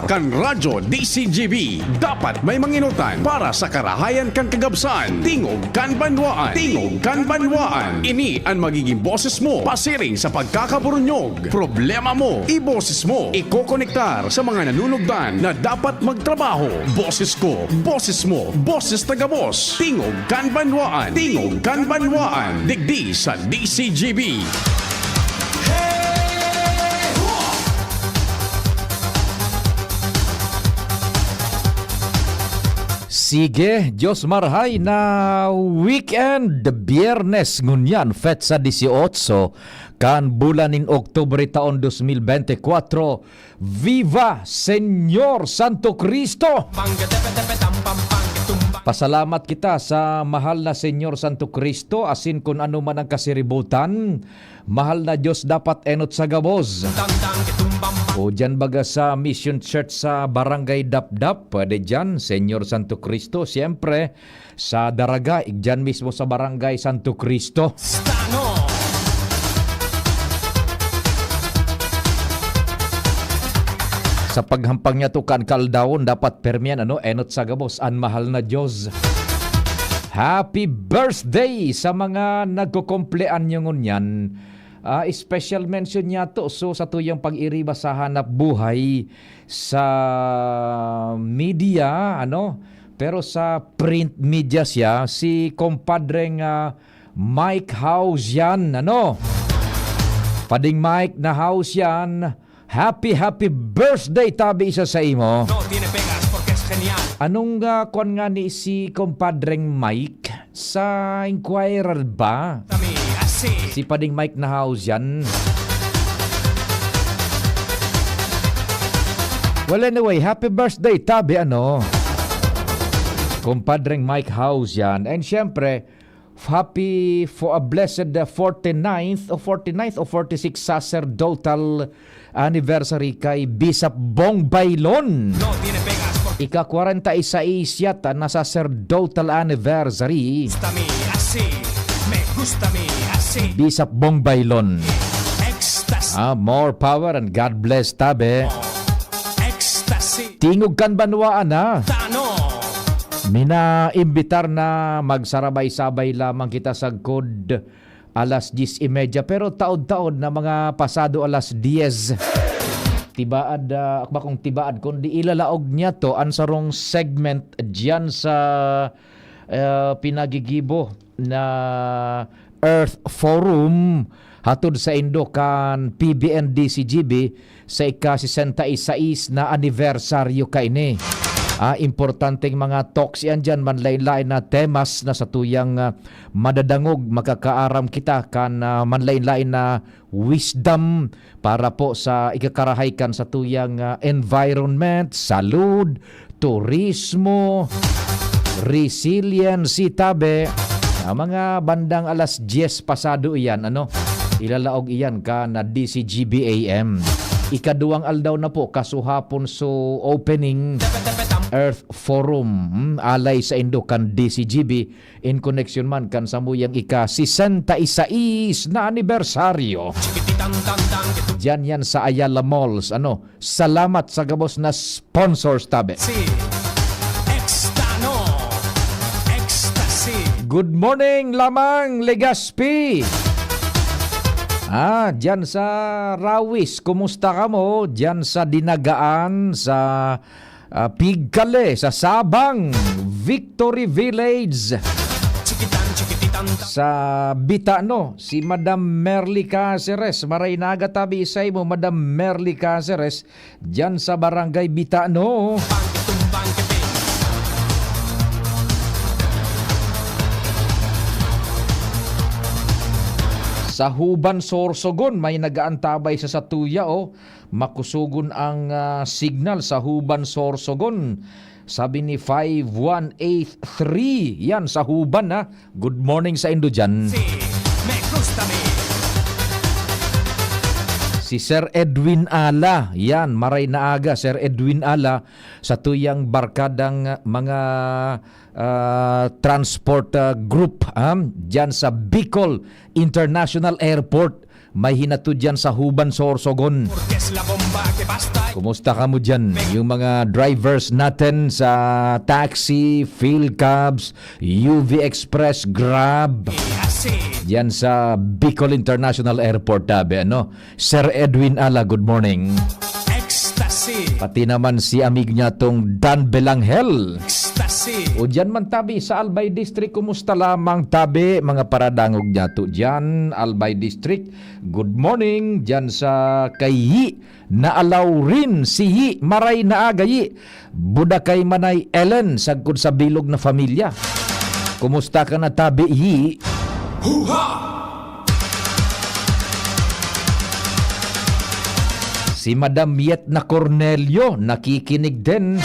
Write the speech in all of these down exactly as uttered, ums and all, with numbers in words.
Kan Radyo D C G B, dapat may manginutan para sa karahayan kan kagabsan. Tingog kan banwaan. Tingog kan banwaan. Ini an magiging boses mo pasiring sa pagkakaburunyog. Problema mo, iboses mo. Ikokonektar sa mga nanunugdan na dapat magtrabaho. Boses ko, boses mo, boses ta gabos. Tingog kan banwaan. Tingog kan banwaan. Digdi sa D C G B. Sige, Diyos marhay na weekend, Biyernes ngunyan, petsa dieciocho kan bulan nin Oktubre taon dos mil bente kwatro. Viva Señor Santo Cristo! Pasalamat kita sa mahal na Señor Santo Cristo, asin kun ano man ang kasiributan, mahal na Diyos dapat enot sa gabos. O dyan baga sa Mission Church sa Barangay Dapdap, pwede dyan, Señor Santo Cristo. Siyempre, sa Daraga, dyan mismo sa Barangay Santo Cristo. Sa paghampang niya to kan kaldawon, dapat permi yan, ano, enot sa gabos, an mahal na Diyos. Happy birthday sa mga nagkukumpleanyo ngunyan. Ah, special mention niya to. So, sa tuyang pag-iriba sa hanap buhay, sa media, ano, pero sa print media siya, si kumpadreng, ah, Mike Hausian, ano? Pading Mike na Hausian, happy, happy birthday, tabi isa sa imo. No tiene pegas porque es genial. Anong, ah, kwan nga ni si kumpadreng Mike? Sa Inquirer ba? Kami, asi. Si Pading Mike na Hausian. Well, anyway, happy birthday, tabi, ano? Kumpadreng Mike Hausian. And syempre, happy for a blessed, uh, forty-ninth o forty-ninth o forty-sixth sacerdotal anniversary kay Bishop Bong Baylon. No tiene pegas porque Ika-kwarenta y seis yata na sacerdotal anniversary. Gusta mi así, me gusta mi así. Bishop Bong Baylon. Ecstasy. Ah, more power and God bless, tabi. Ecstasy. Tingog kan banwaan, ha? Tano. Minaimbitar na magsarabay-sabay lamang kita sagkod alas dyes y media, pero taod-taod na mga pasado alas dyes. Tibaad, ah, bakong tibaad, kundi ilalaog niya to, an sarong segment diyan sa, ah, pinagigibo na Earth Forum, hatod saindo kan P B N D C G B, sa ika-sesenta y seis na anibersaryo kaini. Ah, importanteng mga talks yan diyan, manlain-lain na temas na sa tuyang, ah, madadangog, makakaaram kita kan, ah, manlain-lain na wisdom para po sa ikakarahay kan sa tuyang, ah, environment, salud, turismo, resiliency, tabi. Ah, mga bandang alas dyes pasado iyan, ano? Ilalaog iyan kan D C G B A M. Ikaduwang aldaw na po, kasuhapon so opening Earth Forum, hmm, alay saindo kan D C G B, in connection man kan samuyang ika-sesenta y seis na anibersaryo. Diyan yan sa Ayala Malls, ano? Salamat sa gabos na sponsors, tabi. Si Extano. Ecstasy. Good morning, Lamang Legaspi. Ah, diyan sa Rawis, kumusta kamo? Diyan sa Dinagaan, sa, ah, Pigkale, sa Sabang, Victory Village. Chikitan, chikititan. Sa Bitano, si Madam Merly Caceres. Maray na aga tabi sa imo, Madam Merly Caceres. Diyan sa Barangay Bitano. Sa Huban, Sorsogon, may nag-aantabay sa satuya, oh. Makusogon ang, ah, signal sa Huban, Sorsogon. Sabi ni five one eight three, yan sa Huban, ha. Good morning saindo diyan. Si, me gusta mi. Si Sir Edwin Ala, yan, maray na aga, Sir Edwin Ala, sa tuyang barkadang mga, ah, transport, ah, group, ha? Diyan sa Bicol International Airport, may hinatod diyan sa Huban, Sorsogon. Porque es la bomba. Kumusta kamo dyan? Yung mga drivers natin sa taxi, Philcabs, U V Express, Grab, dyan sa Bicol International Airport, tabi, ano? Sir Edwin Ala, good morning. Ecstasy. Pati naman si amigo niya tong Dan Belangel. Ecstasy. O dyan man tabi sa Albay District, kumusta lamang tabi? Mga paradangog niya to dyan, Albay District. Good morning dyan sa kay Yi na alaw rin si Yi, maray na aga, Yi. Buda kay Manay Ellen, sagkod sa bilog na familia. Kumusta ka na tabi, Yi? Huha! Si Madam Yet na Cornelio, nakikinig din.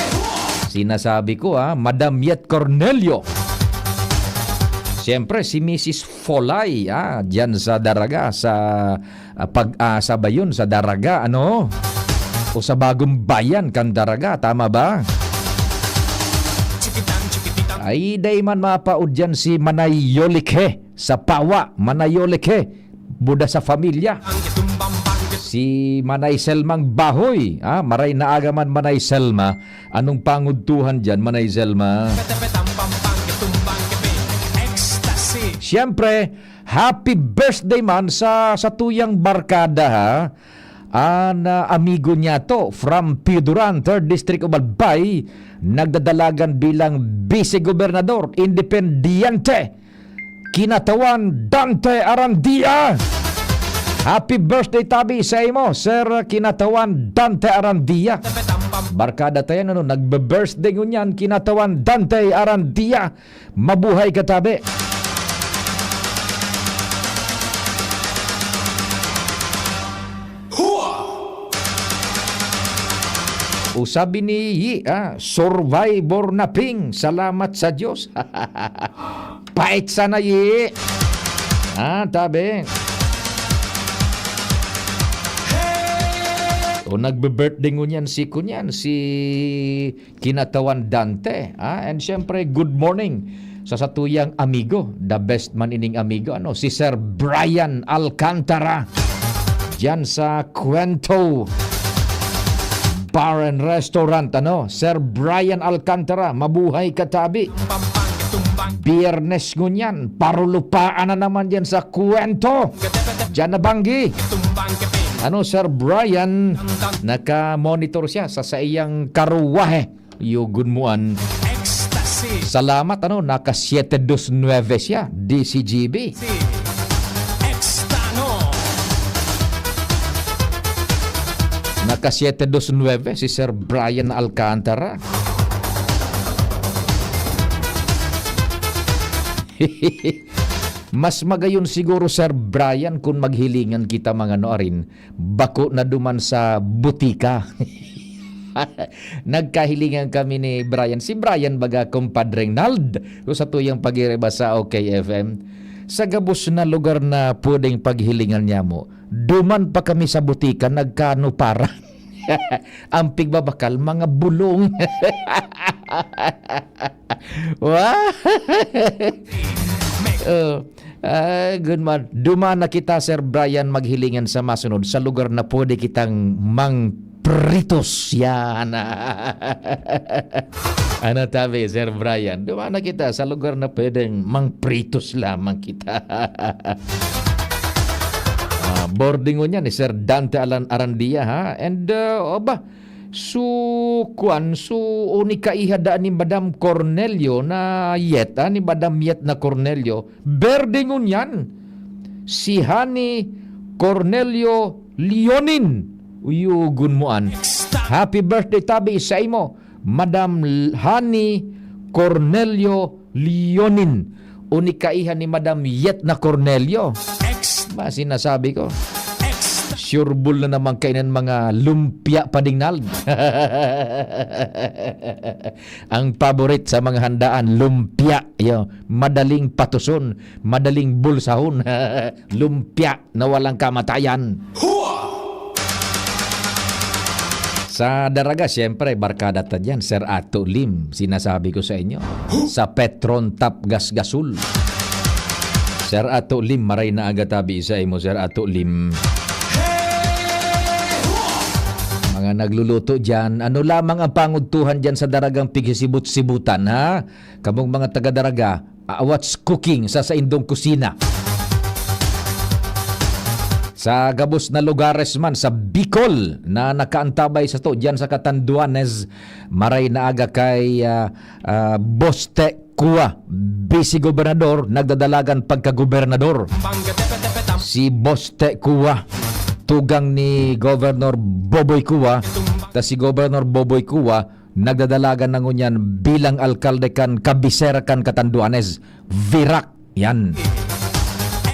Sinasabi ko, ah, Madam Yet Cornelio. Siyempre, si Misis Folay, ah, dyan sa Daraga, sa, ah, Pag-asa ba yun? Sa Daraga, ano? O sa Bagong Bayan kan Daraga, tama ba? Ay, dai man mapaod dyan si Manay Yolikhe sa Pawa, Manay Yolikhe. Buda sa familia. Si Manay Selmang Bahoy, ah, maray na aga man, Manay Selma. Anong pangudtuhan dyan, Manay Selma? Ecstasy. Siyempre, happy birthday man sa, sa tuyang barkada, ha? An, ah, amigo niya to, from Pio Duran, Third District of Albay, nagdadalagan bilang Vice Gobernador, Independiente, Kinatawan Dante Arandia. Happy birthday tabi sa imo, Sir Kinatawan Dante Arandia. Barkada tayo, ano, nagbe-birthday ngunyan, Kinatawan Dante Arandia. Mabuhay ka, tabi. Hua! O sabi ni Yi, ah, "Survivor na, Ping. Salamat sa Diyos." Pait sana, Yi. Ah, tabi. O nagbe-birthday ngunyan si kunyan, si Kinatawan Dante, ah, and siyempre, good morning sa satuyang amigo, the best man ining amigo, ano, si Sir Brian Alcantara, diyan sa Cuento Bar and Restaurant, ano, Sir Brian Alcantara, mabuhay ka, tabi. Biyernes ngunyan, parulupaan na naman diyan sa Cuento. Diyan na banggi. Ano, Sir Brian, naka-monitor siya sa saiyang karuwahe. Yugon mo an. Ecstasy. Salamat, ano, naka siete dos nueve siya, D C G B. Extano. Naka siete dos nueve si Sir Brian Alcantara. Mas magayon siguro, Sir Brian, kung maghilingan kita mga nuarin, bako na duman sa butika. Nagkahilingan kami ni Brian. Si Brian baga, Compadre Nald, o sa tuyang pagiriba sa O K F M. Sa gabos na lugar na pwedeng paghilingan niya mo, duman pa kami sa butika, nagkanuparan. Ang pigbabakal, mga bulong. Wow! Oh, ah, good man. Duman na kita, Sir Brian, maghilingan sa masunod sa lugar na pwede kitang mangpritos. Yan. Ano tabi, Sir Brian? Duman na kita sa lugar na pwedeng mangpritos lamang kita. Ah, boarding ngunyan ni Sir Dante Alan Arandia, ha? And, uh, oba, so, kuan, so, o ni kaiha daan ni Madam Cornelio na Yet, ah, ni Madam Yet na Cornelio, boarding ngunyan si Honey Cornelio Leonin. Uyugon mo an. Happy birthday tabi sa imo, Madam L-, Honey Cornelio Leonin. O ni kaiha ni Madam Yet na Cornelio. Ba, sinasabi ko. Sure ball na naman kainan mga lumpia, Pading Nald. Ang paborit sa mga handaan, lumpia. Yo, madaling patuson, madaling bulsahon. Lumpia na walang kamatayan. Sa Daraga, siyempre, barkada ta diyan, Sir Ato Lim, sinasabi ko sa inyo. Sa Petron Tap Gasgasol. Sir Ato Lim, maray na aga tabi sa imo, Sir Ato Lim. Mga nagluluto diyan, ano lamang ang pangudtuhan diyan sa Daragang pigsisibot-sibutan, ha? Kamong mga taga-Daraga, ah, what's cooking sa saindong kusina? Sa gabos na lugares man sa Bicol na nakaantabay sato diyan sa Catanduanes, maray na aga kay, ah, ah, Boste Cua, Vice Gobernador, nagdadalagan pagka-gobernador. Si Boste Cua, tugang ni Governor Boboy Cua, ta si Governor Boboy Cua, nagdadalagan na ngunyan bilang alkalde kan kabisera kan Catanduanes, Virac. Yan.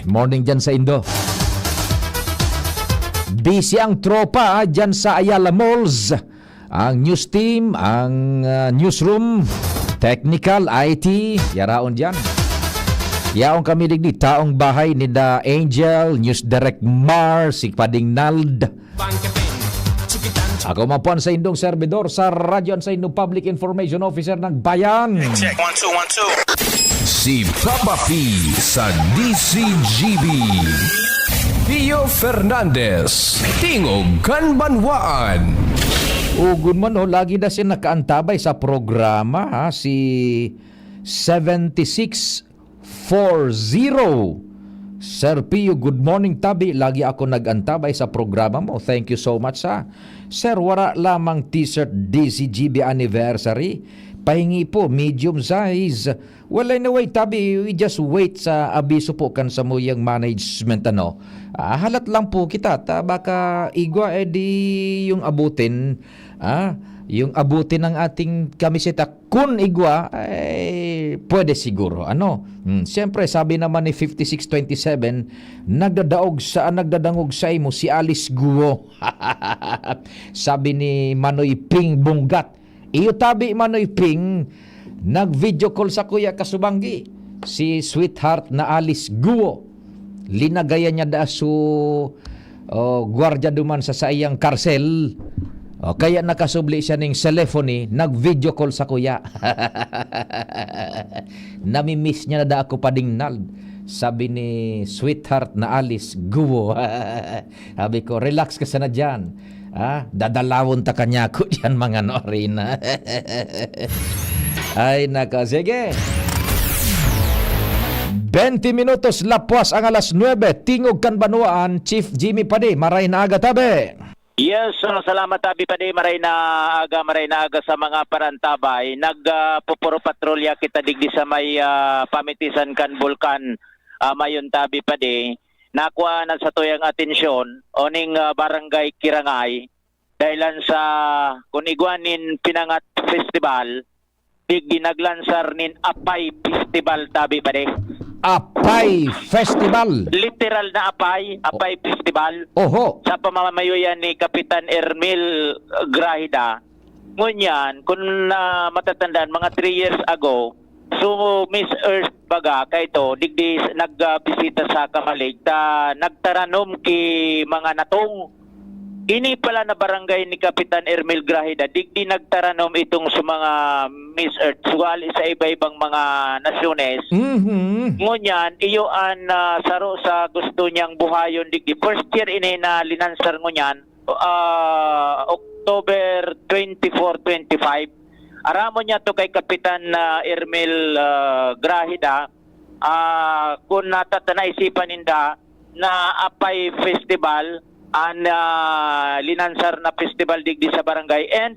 Morning dyan sa Indo. Busy ang tropa, ah, dyan sa Ayala Malls. Ang news team, ang, ah, newsroom, technical, I T, yaraon dyan. Yaon kami digdi, taong bahay ni The Angel, News Direct Mar, si Pading Nald. Ako man po ang saindong servidor sa radyo, ang saindong public information officer ng bayan. Check, one, two, one, two. Si Papa P sa D C G B. Pio Fernandez, Tingog kan Banwaan. Ugod man, oh, lagi na siya nakaantabay sa programa, ha, si seven six four zero. Sir Pio, good morning, tabi. Lagi ako nag-antabay sa programa mo. Thank you so much, ha. Sir, wara lamang t-shirt D C G B anniversary. Pahingi po, medium size. Well, anyway, tabi, we just wait sa abiso po kan samuyang management, ano. Ah, halat lang po kita, ta baka igwa, eh, di yung abutin, ah, yung abutin ng ating kamiseta, kun igwa, eh, pwede siguro, ano. Hmm, siyempre, sabi naman ni fifty-six twenty-seven, "Nagdadaog sa, nagdadangog sa imo si Alice Guo." Sabi ni Manoy Ping Bunggat, "Iyo tabi, Manoy Ping, nag-video call sa kuya kasubanggi, si sweetheart na Alice Guo. Linagayan niya da su, oh, gwardiya duman sa saiyang karsel. O, kaya nakasubli siya ning cellphone, nag-video call sa kuya." "Namimiss niya na da ako, Pading Nald," sabi ni sweetheart na Alice Guo. Sabi ko, "Relax ka sana diyan. Ah, dadalawon ta kanyako diyan, mga no, arena." Ay, nako. Sige. Bente minutos lapwas ang alas nuebe. Tingog kan Banwaan, Chief Jimmy Padi. Maray na aga, tabi. Yes, so, salamat, Abi Padi. Maray na aga, maray na aga sa mga parantabay. Nag, ah, pupuro patrolya kita digdi sa may, ah, pamitisan kan Bulkan, ah, Mayon, Tabi Padi. Nakua na sa tuyang atensyon, oning, ah, Barangay Kirangay, dahilan sa, kun igwa nin Pinangat Festival, digdi naglansar nin Apay Festival, Tabi Padi. Apay Festival. Literal na apay, Apay Festival. Oho. Sa pamamayoyan ni Kapitan Ermil Grahida. Ngunyan, kung, ah, matatandaan, mga three years ago, so Miss Earth baga, kaito, digdi s-, nagbisita sa Camalig, ta nagtaranom ki mga natong. Ini pala na barangay ni Kapitan Ermil Grahida, digdi nagtaranom itong sa mga Miss Earth, suwali sa iba-ibang mga nasyones. Mhm. Ngunyan, iyo an, ah, saro sa gusto niyang buhayon digdi. First year ini na linansar ngunyan, ah, October twenty-four, twenty-five. Aramon niya to kay Kapitan, ah, Ermil, ah, Grahida. Ah, kung natata-, naisipan ninda, na Apay Festival, an, ah, linansar na festival digdi sa barangay. And,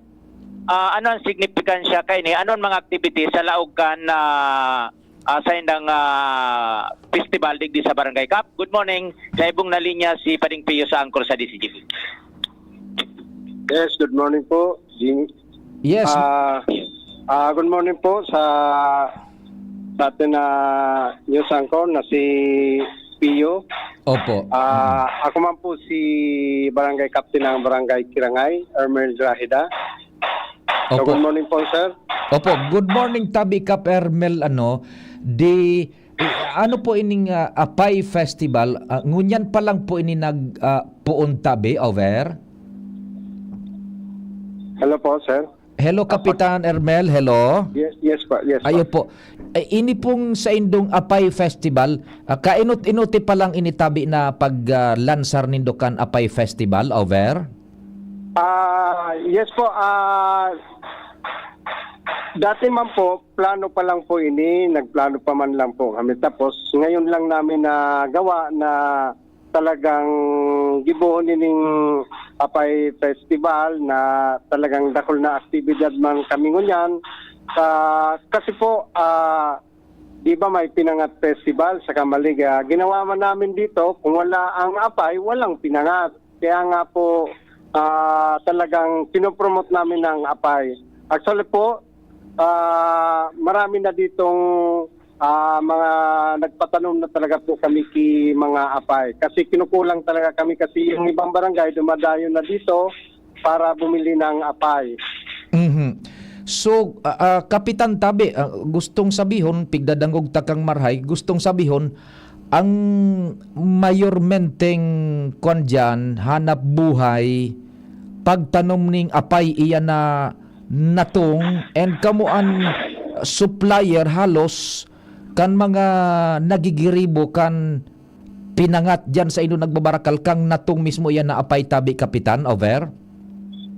ah, ano ang signifikansya kaini? Ano ang mga activities sa laog kan, ah, ah, sa indang, ah, festival digdi sa barangay? Kap, good morning. Sa ibong na linya si Pading Pio sa Angkor sa D C G B. Yes, good morning po, Jimmy. Yes. Ah, ah, good morning po sa, sa atin na news anchor na si Pio. Opo. Ah, ako man po si Barangay Captain ng Barangay Kirangay, Ermel Grahida. So, Opo. Good morning po, sir. Opo, good morning, Tabi Kap Ermel, ano, di, ano po ining, ah, Apay Festival? Ah, ngunyan pa lang po ini nag, ah, poon, Tabi, over? Hello po, sir. Hello, Apo. Kapitan Ermel, hello. Yes, yes po, yes po. Ayo po. Eh, ini pong saindong Apay Festival, ah, kainot-inoti pa lang ini, Tabi, na pag, ah, lansar nindo kan Apay Festival, over? Ah, yes po, ah, dati man po, plano pa lang po ini, nagplano pa man lang po kami. Tapos, ngayon lang namin nagawa na talagang gibohon nining Apay Festival na talagang dakul na aktibidad man kami ngunyan. Sa, kasi po, ah, di ba may Pinangat Festival sa Kamalig? Ah, ginawa man namin dito, kung wala ang Apay, walang Pinangat. Kaya nga po, ah, talagang pinopromote namin ang Apay. Actually po, ah, marami na ditong, ah, mga nagpatanom na talaga po kami ki mga Apay. Kasi kinukulang talaga kami kasi yung ibang barangay dumadayo na dito para bumili ng Apay. Mhm. So, ah, ah, Kapitan Tabi, ah, gustong sabihon, pigdadangog ta kang marahay, gustong sabihon, ang mayormenteng kwan diyan, hanap buhay, pagtanom ning apay, iyan na natong, and kamo an supplier halos kan mga nagigiribo kan Pinangat diyan sa indo nagbabarakal kang natong mismo iyan na apay, Tabi, Kapitan, over?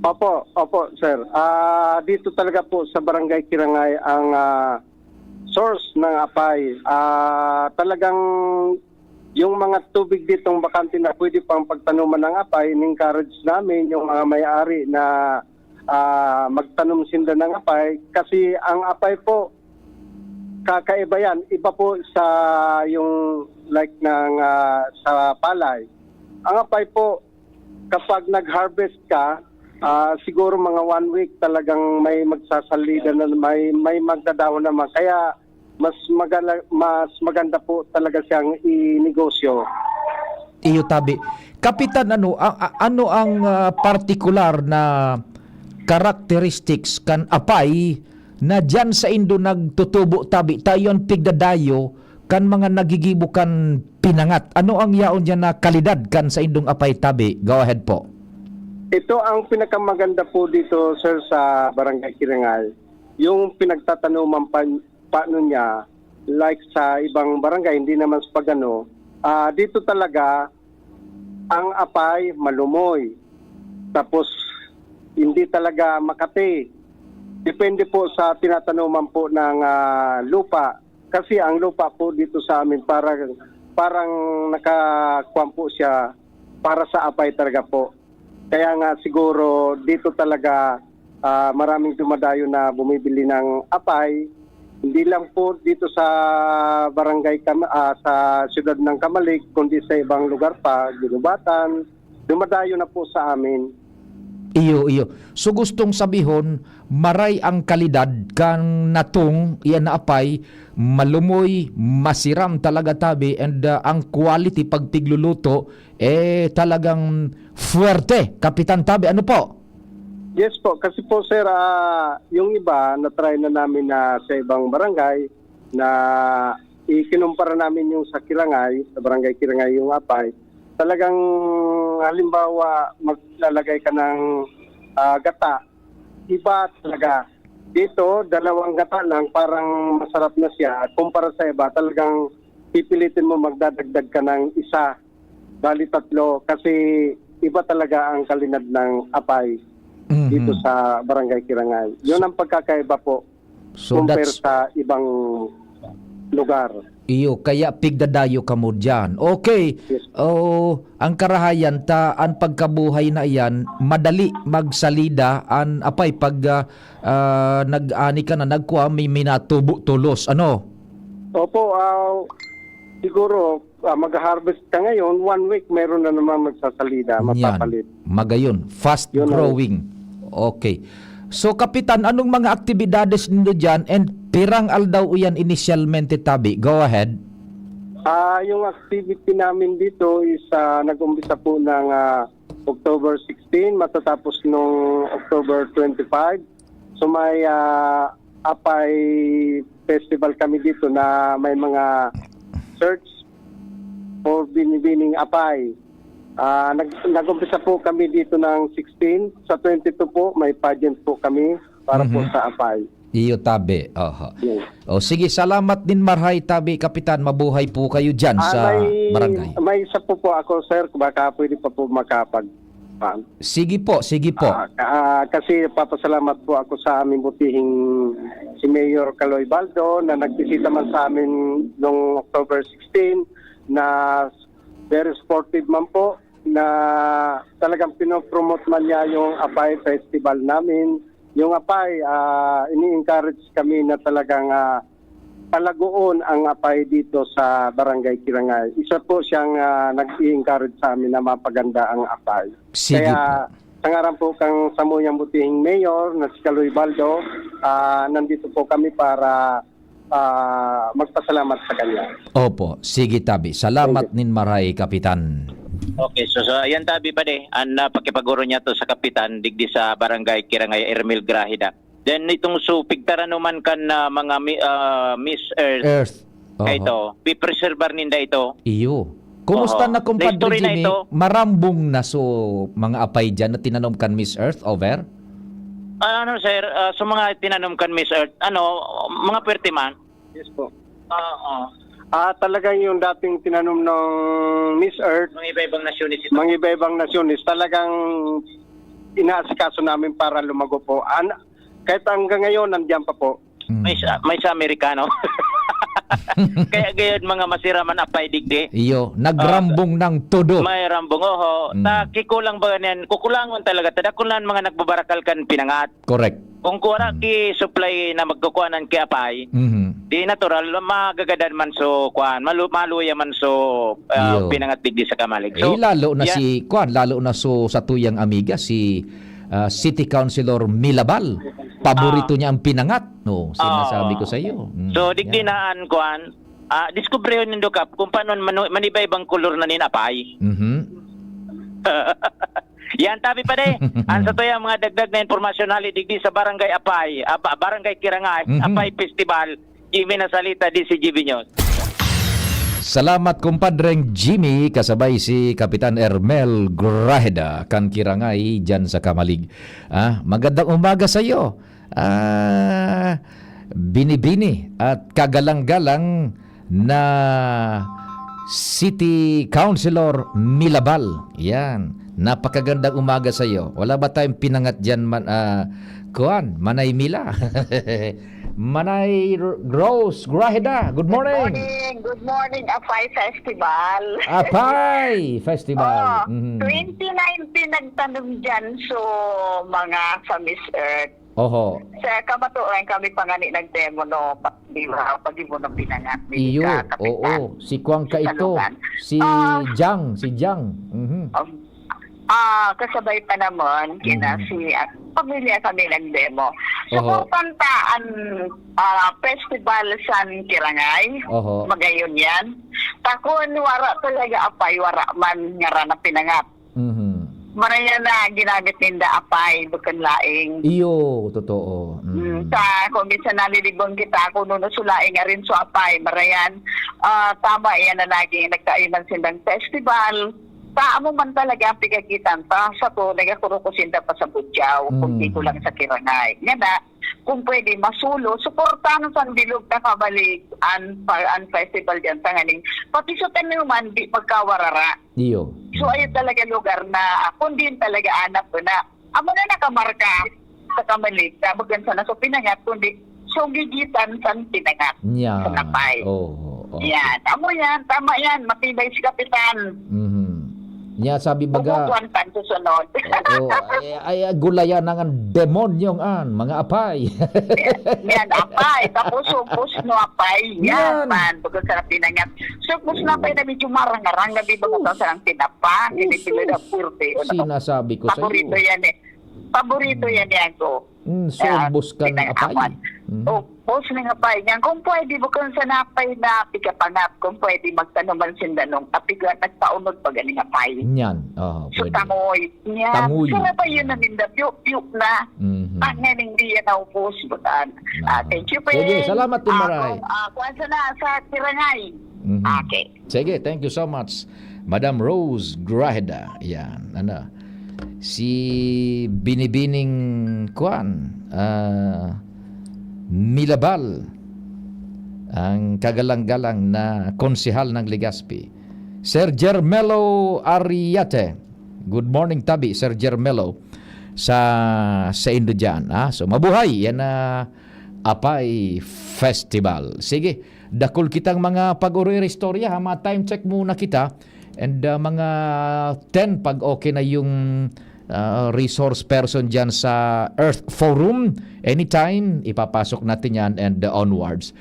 Opo, opo, sir. Ah, dito talaga po sa Barangay Kirangay ang, ah, source ng apay. Ah, talagang yung mga tubig ditong bakante na pwede pang pagtanuman ng apay, in-encourage namin yung mga may-ari na, ah, magtanom sinda ng apay. Kasi ang apay po, kakaiba yan. Iba po sa yung like ng, ah, sa palay. Ang apay po, kapag nag-harvest ka, ah, siguro mga one week talagang may magsasalida na, may, may magdadahon naman. Kaya mas magala-, mas maganda po talaga siyang inegosyo. Iyo, Tabi. Kapitan, ano, a-, a-, ano ang, ah, partikular na characteristics kan apay na diyan saindo nagtutubo, Tabi? Ta iyo an pigdadayo kan mga nagigibo kan Pinangat. Ano ang yaon diyan na kalidad kan saindong apay, Tabi? Go ahead po. Ito ang pinakamaganda po dito, sir, sa Barangay Kirangay. Yung pinagtatanuman pa, paano niya, like sa ibang barangay, hindi naman sa pag-ano, ah, dito talaga, ang apay malumoy. Tapos, hindi talaga makati. Depende po sa tinatanuman po ng, ah, lupa. Kasi ang lupa po dito sa amin parang, parang nakakuwan po siya para sa apay talaga po. Kaya nga siguro dito talaga, ah, maraming dumadayo na bumibili ng apay. Hindi lang po dito sa barangay Kam-, ah, sa siyudad ng Camalig, kundi sa ibang lugar pa, Guinobatan, dumadayo na po sa amin. Iyo, iyo. So, gustong sabihon, maray ang kalidad kan natong iyan na apay, malumoy, masiram talaga, Tabi, and, ah, ang quality pag pigluluto, eh, talagang fuerte. Kapitan Tabi, ano po? Yes po, kasi po, sir, ah, yung iba na-try na namin na sa ibang barangay na ikinumpara namin yung sa Kirangay, sa Barangay Kirangay yung apay. Talagang halimbawa, maglalagay ka ng, ah, gata, iba talaga. Dito, dalawang gata lang, parang masarap na siya. At kumpara sa iba, talagang pipilitin mo magdadagdag ka ng isa. Bali, tatlo. Kasi iba talaga ang kalinad ng apay Mhm. dito sa Barangay Kirangay. Yun ang pagkakaiba po So, compare that's sa ibang lugar. Iyo, kaya pigdadayo kamo diyan. Okay. Yes. Oh, ang karahayan ta, an pagkabuhay na iyan, madali magsalida an apay pag, ah, ah, nag-ani ka na, nagkuha, may, may natubo tolos. Ano? Opo, ah, siguro, ah, mag-harvest ka ngayon, one week, meron na naman magsasalida, Yan. mapapalit. Magayon, fast Yun ang growing. Okay. So, Kapitan, anong mga aktibidades nindo diyan and pirang aldaw iyan inisyalmente, Tabi? Go ahead. Ah, yung activity namin dito is, ah, nag-umpisa po ng, ah, October sixteen, matatapos nung October twenty-five. So, may, ah, Apay Festival kami dito na may mga search for binibining apay. Ah, nag-, nag-umpisa po kami dito ng sixteen. Sa twenty-two po, may pageant po kami para po Mhm. sa apay. Iyo, Tabi. Oho. Yes. O, sige, salamat din, marahay, Tabi, Kapitan. Mabuhay po kayo dyan Ah, sa may, barangay. may isa po po ako, sir. Baka pwede pa po makapag- Sige po, sige po. Ah, ah, kasi papasalamat po ako sa aming butihing si Mayor Kaloy Baldo na nagbisita man sa amin noong October sixteen, na very supportive man po, na talagang pinopromote man niya yung Apay Festival namin. Yung Apay, ah, ini-encourage kami na talagang, ah, palagoon ang Apay dito sa Barangay Kirangay. Isa po siyang, ah, nag-i-encourage sa amin na mapaganda ang Apay. Sige Kaya, po. sa ngaran po kang samuyang butihing mayor na si Kaloy Baldo, ah, nandito po kami para, ah, magpasalamat sa kanya. Opo, sige tabi. Salamat Sige. nin maray, Kapitan. Okay, so, so yan tabi pa de, ang, ah, pakipaguro niya to sa kapitan, digdi sa Barangay Kirangay, Ermel Grahida. Then itong supig taranuman kan, ah, mga mi-, ah, Miss Earth, Earth. Oho. Ito, pipreserbar ninda ito. Iyo. Kumusta Oho. na, Kumpadre History na Jimmy? ito. Marambong na so mga apay dyan na tinanom kan Miss Earth, over? Ah, ano, sir, ah, sa mga tinanom kan Miss Earth, ano, mga pwerte man. Yes po. Oo. Ah, talagang yung dating tinanom ng Miss Earth, Mga iba-ibang nasyones ito. mga iba-ibang nasyones, talagang inaasikaso namin para lumago po. An-, kahit hanggang ngayon, nandiyan pa po. Mm. May sa, may sa Amerikano. Kaya gayon, mga masira man apay digdi. Iyo, nagrambong Ah, ng todo. May rambong, oho. Mm. Ta, kikulang ba niyan? Kukulangon talaga. Tadakulan mga nagbabarakal kan pinangat. Correct. Kung kuwara Mm. ki supply na magkukuanan ki apay, Mhm. di natural, magagadan man so kuan, malu-, maluya man so, ah, Iyo. pinangat digdi sa Kamalig. So, Eh, lalo na ya- si kuan, lalo na so sa tuyang amiga, si, ah, City Councilor Milabal. Paborito Ah. niya ang pinangat. No, sinasabi Ah. ko sa iyo. Mm, So, digdi yan. na an kuan, ah, diskubrehon nindo, Kap, kung paano manu-, maniba-ibang kolor na nin apay. Mhm. Yan, tabi pa de. Ang sa tuyang mga dagdag na impormasyon, hali digdi sa Barangay Apay, ah, ba-, Barangay Kirangay, Mhm. Apay Festival, Jimmy Nasalita, D C G B News. Salamat, Kumpadreng Jimmy, kasabay si Kapitan Ermel Graheda, kan Kirangay, dyan sa Kamalig. Ah, magandang umaga sa iyo. Ah, binibini at kagalang-galang na City Councilor Milabal. Yan. Napakagandang umaga sa iyo. Wala ba tayong pinangat diyan man, ah, kuan, Manay Mila? Manay R-, Rose Graheda, good Good morning. morning. Good morning, Apay Festival. Apay Festival. Oh, Mhm. twenty nineteen nagtanom dyan, so, mga sa Miss Earth. Oho. Sa kamatuoran, kami pa nga ni nagdemo, no, pa-, di ba, pag-ibo ng pinangat, di Iyo, ka, kapitan. oo. Si Kuwang ka Sa ito. Lugan. Si Ah. Jang, si Jang. Mhm. Um, ah, kasabay pa naman, kina Mhm. si, ah, pamilya kami nagdemo. Oho. Suportan ta an, ah, festival san Kirangay. Oho. Magayon yan. Takon, wara talaga apay, wara man ngaran na pinangat. Mhm. Marayan na ginamit ninda apay, bukon laing. Iyo, totoo. Mm, Mm. sa, kung minsan nalilibang kita, kung nuno sulaing arin so apay, marayan, ah, tama, iyan na lagi, nagkaiman sindang festival. Sa amo man talaga ang pigagitan ta, sa to, nagakuruko sinda pa sa Bugyaw, kung Mm. di ko lang sa Kirangay. Nga na, kung pwede, masulo, suportahan sa bilog na kabalik an, pa-, an festival dyan, tanganing, pati sa tanuman, di magkawarara. Iyo. So, Mm. ayun talaga lugar na, kung din talaga anak ko na, amo na nakamarka sa Kamalig, na bagan sana sa pinangat, kundi sugigitan san pinangat Yan. sa napay. Oo, oo. Yan. Amo yan. Tama yan. Matibay si Kapitan. Mhm. Niya sabi baga, Bubutuan tan susunod. Oo, ay, ay, gulayan na nga demonyong an, mga apay. Yan, apay. Tapos, supos no apay. Yan, Yan. man. Bago sa pinangat. Supos na apay na medyo marang-arang na, di ba, kung saan tinapa, hindi sila na purte, ano. Sinasabi ko sa Paborito iyo. yan eh. Paborito Hmm. yan, yan ko. Hmm, Ah, sobos kan pinang-, apay. awan. Hmm. Oh, boss na nga apay. Yan, kung pwede, bukon sa napay na pikapangat, kung pwede, magtanuman sinda nung apiga, nagpaunod pa ganing apay. Yan. Oh, So, pwede. tangoy. Yan. Tangoy. So, na pa yun na ninda, piyo-piyo na. Mhm. Ang nga ning di yan naubos, butan. Ah, Aha. thank you, Sige, Peng. salamat, Tim Ah, Maray. kung, ah, kung asa na, sa Tirangay. Mhm. Okay. Sige, thank you so much, Madam Rose Graheda. Yan, ano, si Binibining Kwan, ah, Milabal, ang kagalang-galang na konsehal ng Legazpi. Sir Jermelo Ariate, Good morning, tabi, Sir Jermelo, sa, sa indo dyan, ha? So, mabuhay! Yan na Apay Festival. Sige, dakul kitang mga pag-uri istorya, ha? Ma-time check muna kita. And, ah, mga ten, pag okay na yung, ah, resource person dyan sa Earth Forum, anytime, ipapasok natin yan and, ah, onwards.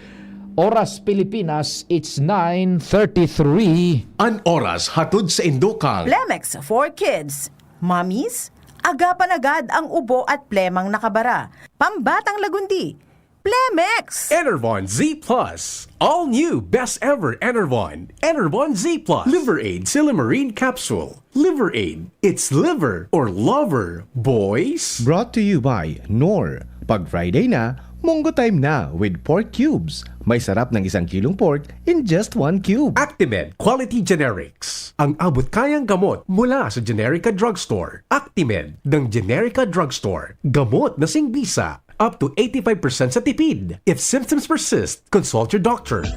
Oras Pilipinas, it's nine thirty-three. An oras hatod sa indo kan Plemex for Kids. Mommies, agapan agad ang ubo at plemang nakabara. Pambatang lagundi, Plemex! Enervon Z plus. All new, best ever Enervon. Enervon Z plus. Liver Aid Silymarin Capsule. Liver Aid. It's liver or lover, boys. Brought to you by Knorr. Pag Friday na, Munggo Time na with pork cubes. May sarap ng isang kilong pork in just one cube. Actimed Quality Generics. Ang abot kayang gamot mula sa Generica Drugstore. Actimed ng Generica Drugstore. Gamot na singbisa. Up to eighty-five percent sa tipid. If symptoms persist, consult your doctor.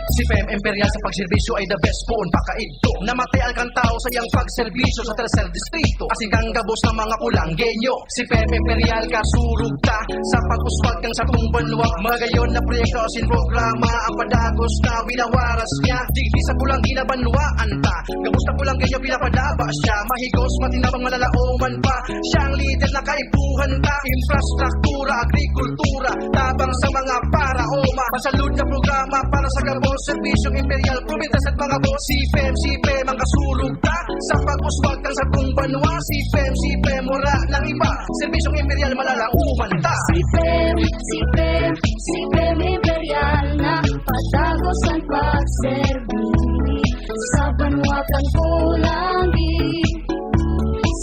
Si P M Imperial sa pagserbisyo ay the best poon pakaidto. Namatay ang kantao sa iyang pagserbisyo sa Tercer Distrito. Asin kang gabos ng mga Kulanggenyo. Si P M Imperial kasurog ta sa pag-uswag kan satong banwa. Magayon na proyekto asin programa ang padagos na winawaras niya. Digdi sa Kulanggi na banwaan ta. Gabos na Kulanggenyo pinapadaba siya. Mahigos, matinabang, malalaoman pa. Siya ang lider na kaipuhan ta. Infrastruktura, agrikultura, tabang sa mga paraoma. Masalud na programa para sa gabos. Serbisyong Imperial, probinsya sa mga boss. Si P M, si P M ang kasurog ta. Sa pag-uswag kan satong banwa. Si P M, si P M, wala nang iba. Serbisyong Imperial, malalaoman ta. Si P M, si P M, si P M Imperial na padagos ang pagserbi. Sa banwa kan Kulanggi,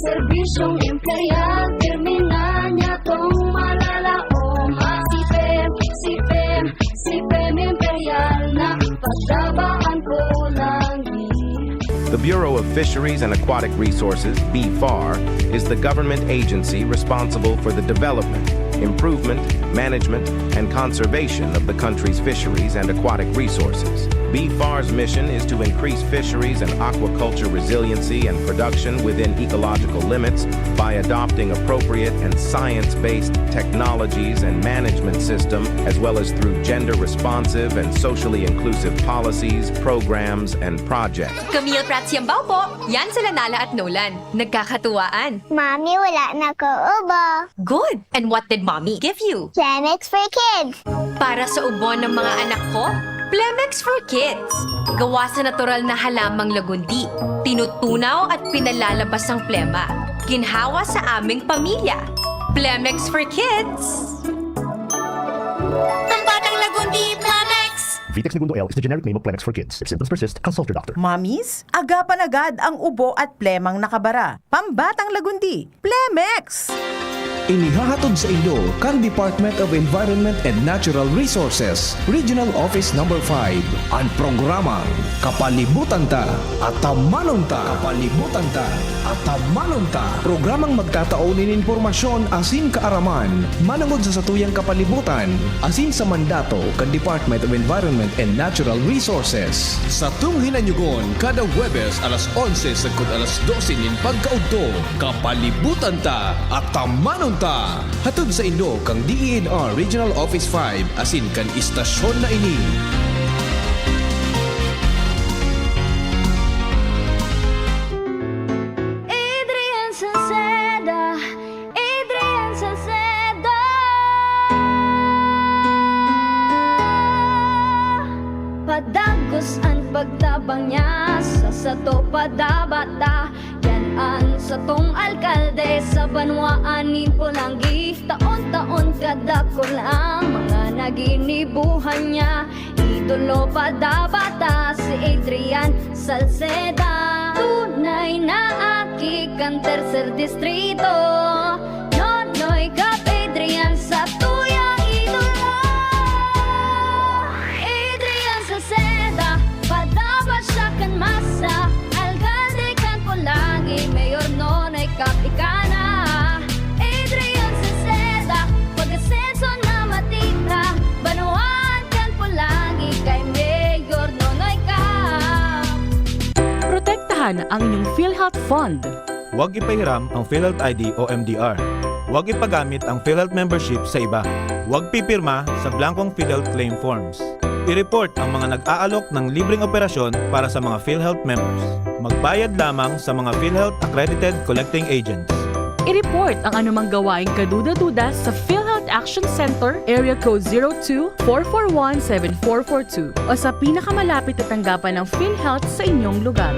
Serbisyong Imperial, pirmi na niya tong malalaoman. Si P M, si P M, si P M Imperial na pagtabaan ko lagi. The Bureau of Fisheries and Aquatic Resources, BFAR, is the government agency responsible for the development, improvement, management, and conservation of the country's fisheries and aquatic resources. BFAR's mission is to increase fisheries and aquaculture resiliency and production within ecological limits by adopting appropriate and science-based technologies and management system, as well as through gender-responsive and socially inclusive policies, programs, and projects. Camille Prats Yambao po. Yan sila Nala at Nolan. Nagkakatuwaan. Mami, wala na ko ubo. Good! And what did Mommy give you? Plemex for Kids. Para sa ubo ng mga anak ko, Plemex for Kids. Gawa sa natural na halamang lagundi. Tinutunaw at pinalalabas ang plema. Ginhawa sa aming pamilya. Plemex for Kids. Ang batang lagundi, Plemex! Vitex Negundo L is the generic name of Plemex for Kids. If symptoms persist, consult your doctor. Mommies, agapan agad ang ubo at plemang nakabara. Pambatang lagundi, Plemex! Inihahatod sa inyo kan Department of Environment and Natural Resources, Regional Office Number five, an programang Kapalibutan Ta, Atamanon Ta. Kapalibutan Ta, Atamanon Ta. Programang magtatao nin impormasyon asin kaaraman manongod sa satuyang kapalibutan asin sa mandato kan Department of Environment and Natural Resources. Satong hinanyugon kada Huwebes alas onse sagkod alas dose nin pagkaudto. Kapalibutan Ta, Atamanon Ta! Hatod sa inyo kan D E N R Regional Office five asin kan istasyon na ini. Adrian Salceda, Adrian Salceda. Padagos an pagtabang niya sa sato, padaba ta. Yan an satong alkalde sa banwaan nin Polangui. Taon-taon kadakul ang mga naginibuhan niya. Idolo pa dapat ta si Adrian Salceda. Tunay na aki kan Tercer Distrito. Nonoy Cap Adrian sa tuyang idolo. Adrian Salceda, padaba siya kan masa. Alkalde kan Polangui, Mayor Nonoy Cap ika na. Adrian Salceda, pag-asenso na matira. Banwaan kan Polangui kay Mayor Nonoy Cap. Protektahan Saan ang inyong PhilHealth Fund? Huwag ipahiram ang PhilHealth I D o M D R. Huwag ipagamit ang PhilHealth membership sa iba. Huwag pipirma sa blankong PhilHealth claim forms. I-report ang mga nag-aalok ng libreng operasyon para sa mga PhilHealth members. Magbayad lamang sa mga PhilHealth accredited collecting agents. I-report ang anumang gawaing kaduda-duda sa PhilHealth Action Center, Area Code zero two, four four one, seven four four two, o sa pinakamalapit na tanggapan ng PhilHealth sa inyong lugar.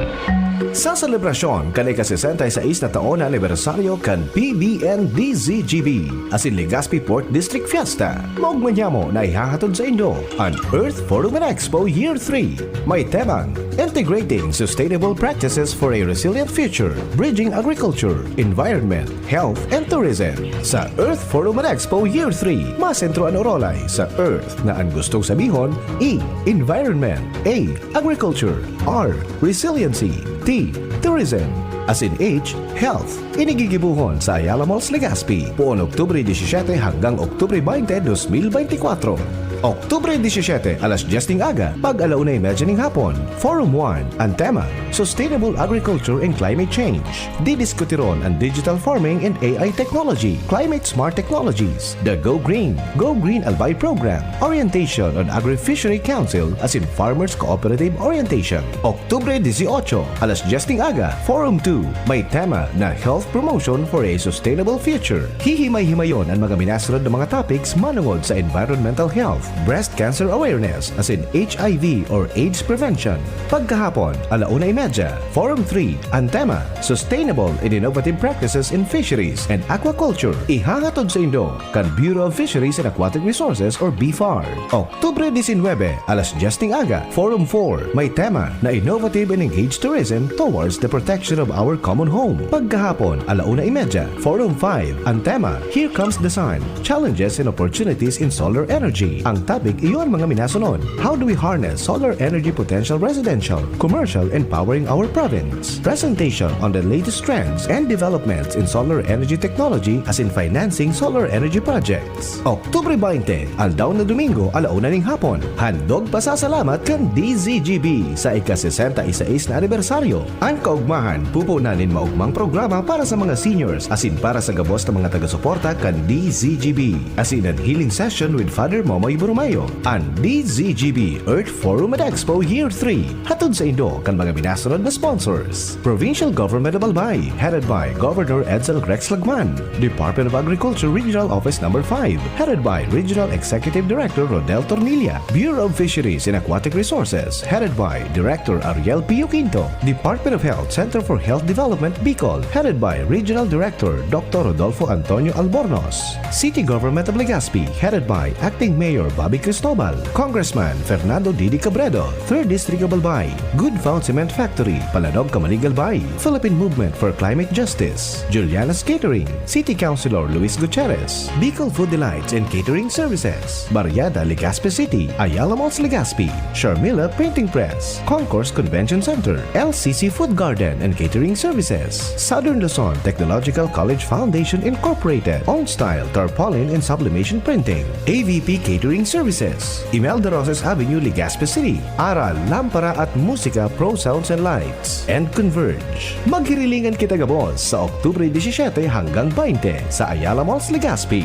Sa selebrasyon kan ika-sesenta y seis na taon na anibersaryo kan P B N D Z G B, asin Legazpi Port District Fiesta, maogma niamo na ihahatod sa indo an Earth Forum and Expo Year three. May temang Integrating Sustainable Practices for a Resilient Future, Bridging Agriculture, Environment, Health, and Tourism. Sa Earth Forum and Expo Year three, masentro an orolay sa Earth na an gustong sabihon, E, Environment, A, Agriculture, R, Resiliency, T, Tourism, asin H, Health. Ini gigibohon sa Ayala Malls, Legazpi, poon Oktubre disisiete hanggang Oktubre baynte, dos mil baynte kwatro. Oktubre disisiete, alas dyes ning aga, pag-ala una y medya ning hapon. Forum one, an tema, Sustainable Agriculture and Climate Change. Didiskutiron an digital farming and A I technology, climate smart technologies, the Go Green, Go Green Albay Program, orientation on Agri-Fishery Council asin Farmers Cooperative Orientation. Oktubre dieciocho, alas dyes ning aga, Forum two, may tema na Health Promotion for a Sustainable Future. Hihimay-himayon an mga minasunod na mga topics manongod sa environmental health, breast cancer awareness, asin H I V or AIDS prevention. Pagkahapon, ala una y medya, Forum three, an tema, Sustainable and Innovative Practices in Fisheries and Aquaculture. Ihahatod sa indo kan Bureau of Fisheries and Aquatic Resources or BFAR. Oktubre diecinuebe, alas dyes ning aga, Forum four, may tema na Innovative and Engaged Tourism Towards the Protection of Our Common Home. Pagkahapon, ala una y medya, Forum five, an tema, Here Comes the Sun, Challenges and Opportunities in Solar Energy. Ang topic iyo an mga minasunod, How do we harness solar energy potential residential, commercial, and powering our province? Presentation on the latest trends and developments in solar energy technology asin financing solar energy project. Oktubre baynte, aldaw na Domingo, ala una ning hapon, handog pasasalamat kan D Z G B sa ika-sesenta y seis na anibersaryo. An kaogmahan, pupunan nin maogmang programa para sa mga seniors asin para sa gabos na mga taga-suporta kan D Z G B, asin an healing session with Father Momoy Borromeo. An D Z G B Earth Forum and Expo Year three, hatod sa indo kan mga minasunod na sponsors. Provincial Government of Albay, headed by Governor Edsel Rex Lagman. Department of Agriculture Regional Office Number five, headed by Regional Executive Director Rodel Tornilla. Bureau of Fisheries and Aquatic Resources, headed by Director Ariel Pio Quinto. Department of Health Center for Health Development, Bicol, headed by Regional Director Doctor Rodolfo Antonio Albornoz. City Government of Legazpi, headed by Acting Mayor Bobby Cristobal. Congressman Fernando Didi Cabredo, Third District of Albay. Good Found Cement Factory, Palanog, Camalig, Albay. Philippine Movement for Climate Justice, Juliana's Catering. City Councilor Luis Gutierrez, Bicol Food Delights and Catering Services, Barriada, Legazpi City, Ayala Malls, Legazpi, Sharmila Printing Press, Concourse Convention Center, L C C Food Garden and Catering Services, Southern Luzon Technological College Foundation Incorporated, Own Style Tarpaulin and Sublimation Printing, A V P Catering Services, Imelda Roses Avenue, Legazpi City, Aral, Lampara at Musika Pro Sounds and Lights, and Converge. Maghirilingan kita gabos sa Oktubre disisiete hanggang baynte sa Ayala Malls, Legazpi.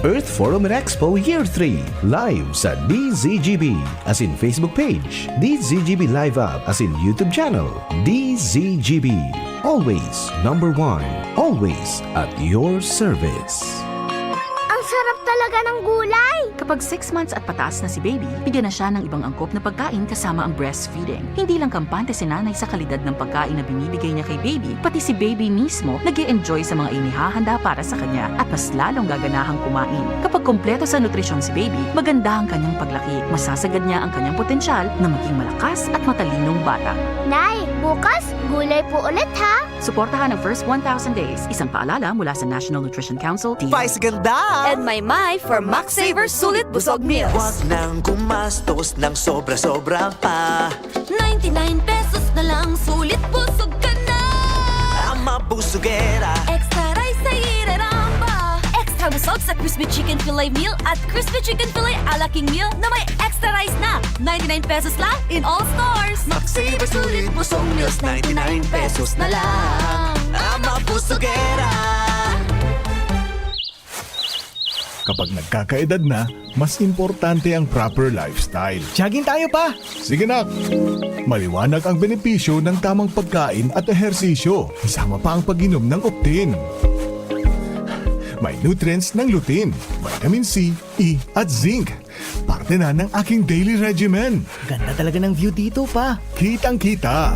Earth Forum and Expo Year three, live sa D Z G B, asin Facebook page, D Z G B Live App, asin YouTube channel, D Z G B. Always number one, always at your service. Ang sarap talaga ng gulay! Kapag six months at pataas na si baby, bigyan na siya ng ibang angkop na pagkain kasama ang breastfeeding. Hindi lang kampante si nanay sa kalidad ng pagkain na binibigay niya kay baby, pati si baby mismo nag enjoy sa mga inihahanda para sa kanya at mas lalong gaganahang kumain. Kapag kompleto sa nutrisyon si baby, maganda ang kanyang paglaki, masasagad niya ang kanyang potensyal na maging malakas at matalinong bata. Nay, bukas, gulay po ulit ha! Suportahan ang first one thousand days. Isang paalala mula sa National Nutrition Council, D O H. Spice ganda! And may may for Max Saver Sulit Busog Meals. Wag nang gumastos ng sobra-sobra pa. Ninety-nine pesos na lang, sulit busog ka na. Ang mabusugera. Extra rice ay iraramba. Extra Busog sa crispy chicken fillet meal at crispy chicken fillet a la King meal na may extra rice na. Ninety-nine pesos lang in all stores. Magsave sulit, busog meals, ninety-nine pesos na lang. Ama Busogera! Kapag nagkakaedad na, mas importante ang proper lifestyle. Jogging tayo pa! Sige, nak! Maliwanag ang benepisyo ng tamang pagkain at ehersisyo, kasama pa ang pag-inom ng Optin. May nutrients ng lutein, vitamin C, E, at zinc. Parte na ng aking daily regimen. Ganda talaga ng view dito, pa. Kitang-kita.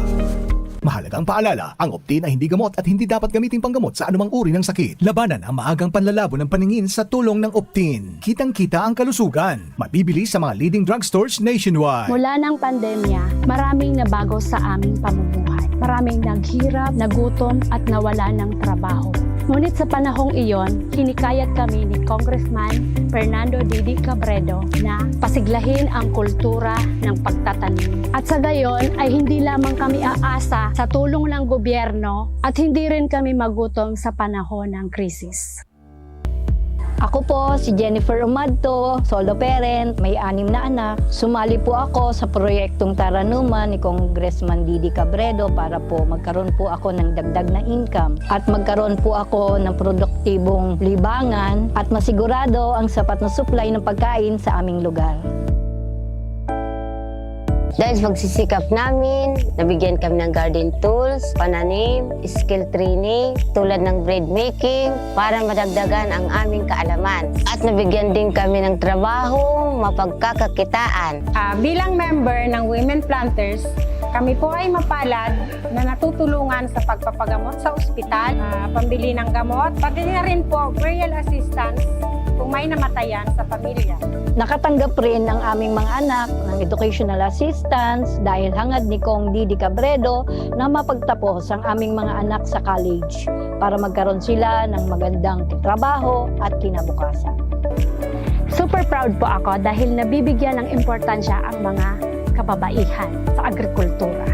Mahalagang paalala, ang Optin ay hindi gamot at hindi dapat gamitin panggamot sa anumang uri ng sakit. Labanan ang maagang panlalabo ng paningin sa tulong ng Optin. Kitang-kita ang kalusugan. Mabibili sa mga leading drugstores nationwide. Mula ng pandemya, maraming nabago sa aming pamumuhay. Maraming naghirap, nagutom at nawala ng trabaho. Ngunit sa panahong iyon, hinikayat kami ni Congressman Fernando Didi Cabredo na pasiglahin ang kultura ng pagtatanim. At sa gayon ay hindi lamang kami aasa sa tulong ng gobyerno at hindi rin kami magutom sa panahon ng krisis. Ako po si Jennifer Umadto, solo parent, may anim na anak. Sumali po ako sa proyektong Taranuman ni Congressman Didi Cabredo para po magkaroon po ako ng dagdag na income at magkaroon po ako ng produktibong libangan at masigurado ang sapat na supply ng pagkain sa aming lugar. Dahil sa pagsisikap namin, nabigyan kami ng garden tools, pananim, skill training tulad ng bread making para madagdagan ang aming kaalaman. At nabigyan din kami ng trabaho, mapagkakakitaan. Ah, bilang member ng Women Planters, kami po ay mapalad na natutulungan sa pagpapagamot sa ospital, ah, pambili ng gamot, pati na rin po burial assistance kung may namatayan sa pamilya. Nakatanggap rin ang aming mga anak ng educational assistance dahil hangad ni Cong Didi Cabredo na mapagtapos ang aming mga anak sa college para magkaroon sila ng magandang trabaho at kinabukasan. Super proud po ako dahil nabibigyan ng importansya ang mga kababaihan sa agrikultura.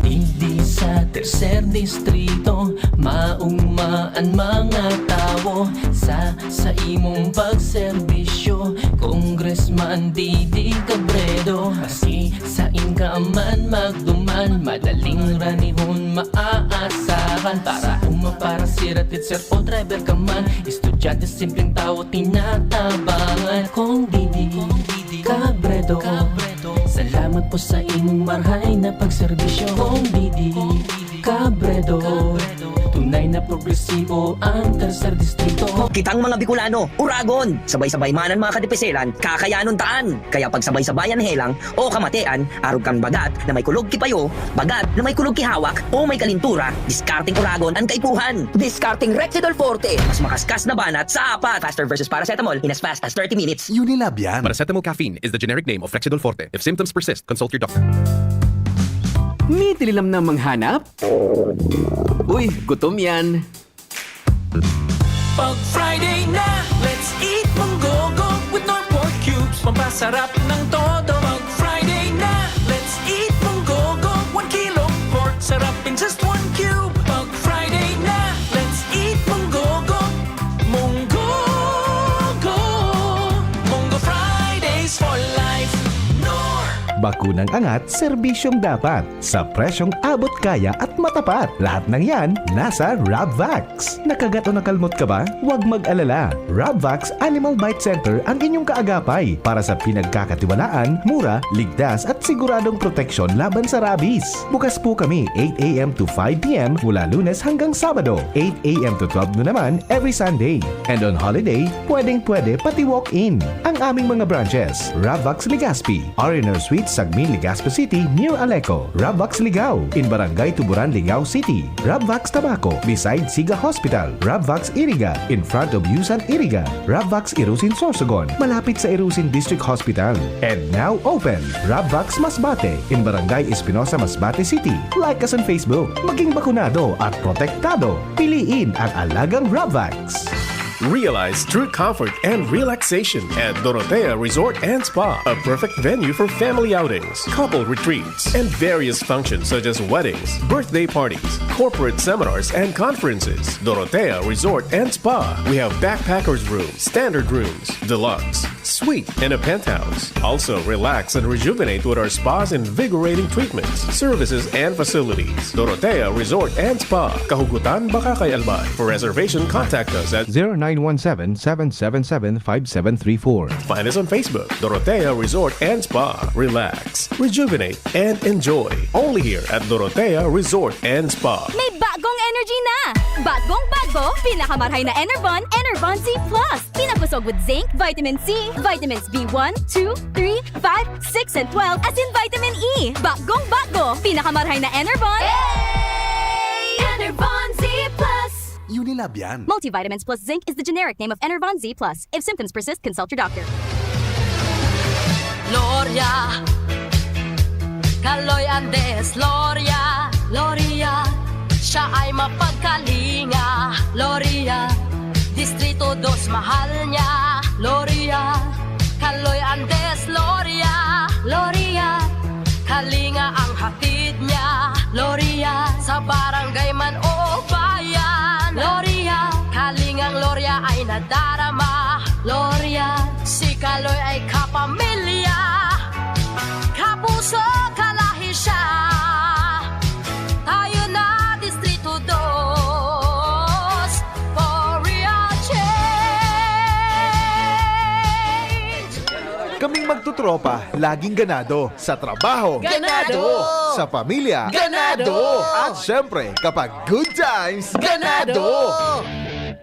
Digdi sa tercer distrito, maugma an mga tawo sa saimong pagserbisyo. Congressman Didi Cabredo, maski sain ka man magduman, madaling ranihon maaasahan. Para uma, para sira, teacher o driver ka man, estudyante, simpleng tawo, tinatabangan. Cong Didi Cabredo, salamat po sa imong marhay na pagserbisyo. Cong Didi Cabredo, tunay na progresibo ang tercer distrito. Kitang mga Bicolano, uragon! Sabay-sabay man an mga kadipiselan, kakayanon taan! Kaya pagsabay-sabayan helang o kamatean, arog kan bagat na may kulog ki payo, bagat na may kulog ki hawak, o may kalintura, diskarteng uragon an kaipuhan! Diskarteng Rexidol Forte, mas makaskas na banat sa apat! Faster versus paracetamol in as fast as thirty minutes. Unilab yan. Paracetamol caffeine is the generic name of Rexidol Forte. If symptoms persist, consult your doctor. May tinilamnam manghanap? Uy, gutom yan. Pag Friday na, let's eat munggogo with Knorr pork cubes. Pampasarap ng todo. Pag Friday na, let's eat munggogo. One kilo pork, sarap in just one cube. Pag Friday na, let's eat munggogo. Munggogo. Munggo Fridays for life. Knorr. Bakunang angat, serbisyong dapat, sa presyong abot kaya at matapat. Lahat ng yan, nasa Rabvax. Nakagat o nakalmot ka ba? Huwag mag-alala. Rabvax Animal Bite Center ang inyong kaagapay para sa pinagkakatiwalaan, mura, ligtas at siguradong proteksyon laban sa rabies. Bukas po kami eight a m to five p m mula Lunes hanggang Sabado, eight a m to twelve noon naman every Sunday. And on holiday, pwedeng-pwede pati walk-in. Ang aming mga branches, Rabvax Legazpi, R and R Suite, Sagmin, Legazpi City, near Aleco, Rabvax Ligao, in Barangay Tuburan, Ligao City, Rabvax Tabaco, beside Siga Hospital, Rabvax Iriga, in front of Yusan Iriga, Rabvax Irusin Sorsogon, malapit sa Irusin District Hospital, and now open, Rabvax Masbate, in Barangay Espinosa, Masbate City. Like us on Facebook. Maging bakunado at protektado. Piliin ang alagang Rabvax. Realize true comfort and relaxation at Dorotea Resort and Spa, a perfect venue for family outings, couple retreats, and various functions such as weddings, birthday parties, corporate seminars, and conferences. Dorotea Resort and Spa. We have backpackers room, standard rooms, deluxe, suite, and a penthouse. Also, relax and rejuvenate with our spa's invigorating treatments, services, and facilities. Dorotea Resort and Spa, Kahugutan, Bacacay, Albay. For reservation, contact us at zero nine one seven, seven seven seven, five seven three four. Find us on Facebook, Dorotea Resort and Spa. Relax, rejuvenate, and enjoy. Only here at Dorotea Resort and Spa. May bagong energy na! Bagong bago, pinakamarhay na Enervon, Enervon Z plus. Pinabusog with zinc, vitamin C, vitamins B one, two, three, five, six, and twelve, asin vitamin E. Bagong bago, pinakamarhay na Enervon. Enervon Z plus. Unilab yan. Multivitamins plus zinc is the generic name of Enervon Z plus. If symptoms persist, consult your doctor. Loria, Kaloy Andes, Loria, Loria, siya ay mapagkalinga, Loria, Distrito dos mahal niya, Loria, Kaloy Andes, Loria, Loria, kalinga ang hatid niya, Loria, sa barangay man o bayan, Loria, kalingang Loria ay nadarama, Loria, si Kaloy ay kapamilya, kapuso, kalahi siya. Tayo na, Distrito dos, for real change. Kaming magtutropa, laging ganado. Sa trabaho. Ganado! Sa pamilya. Ganado! At syempre, kapag good times, ganado!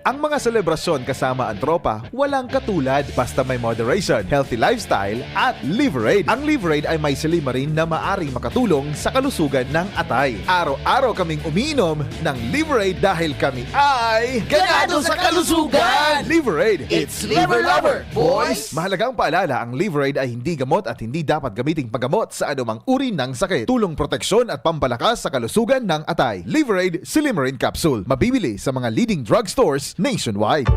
Ang mga selebrasyon kasama ang tropa, walang katulad. Basta may moderation, healthy lifestyle, at Liverade. Ang Liverade ay may silymarin na maaring makatulong sa kalusugan ng atay. Araw-araw kaming umiinom ng Liverade dahil kami ay ganado sa kalusugan! Liverade, it's Liver Lover, boys! Mahalagang paalala, ang Liverade ay hindi gamot at hindi dapat gamiting panggamot sa anumang uri ng sakit. Tulong, proteksyon at pampalakas sa kalusugan ng atay. Liverade Silymarin Capsule. Mabibili sa mga leading drugstores nationwide.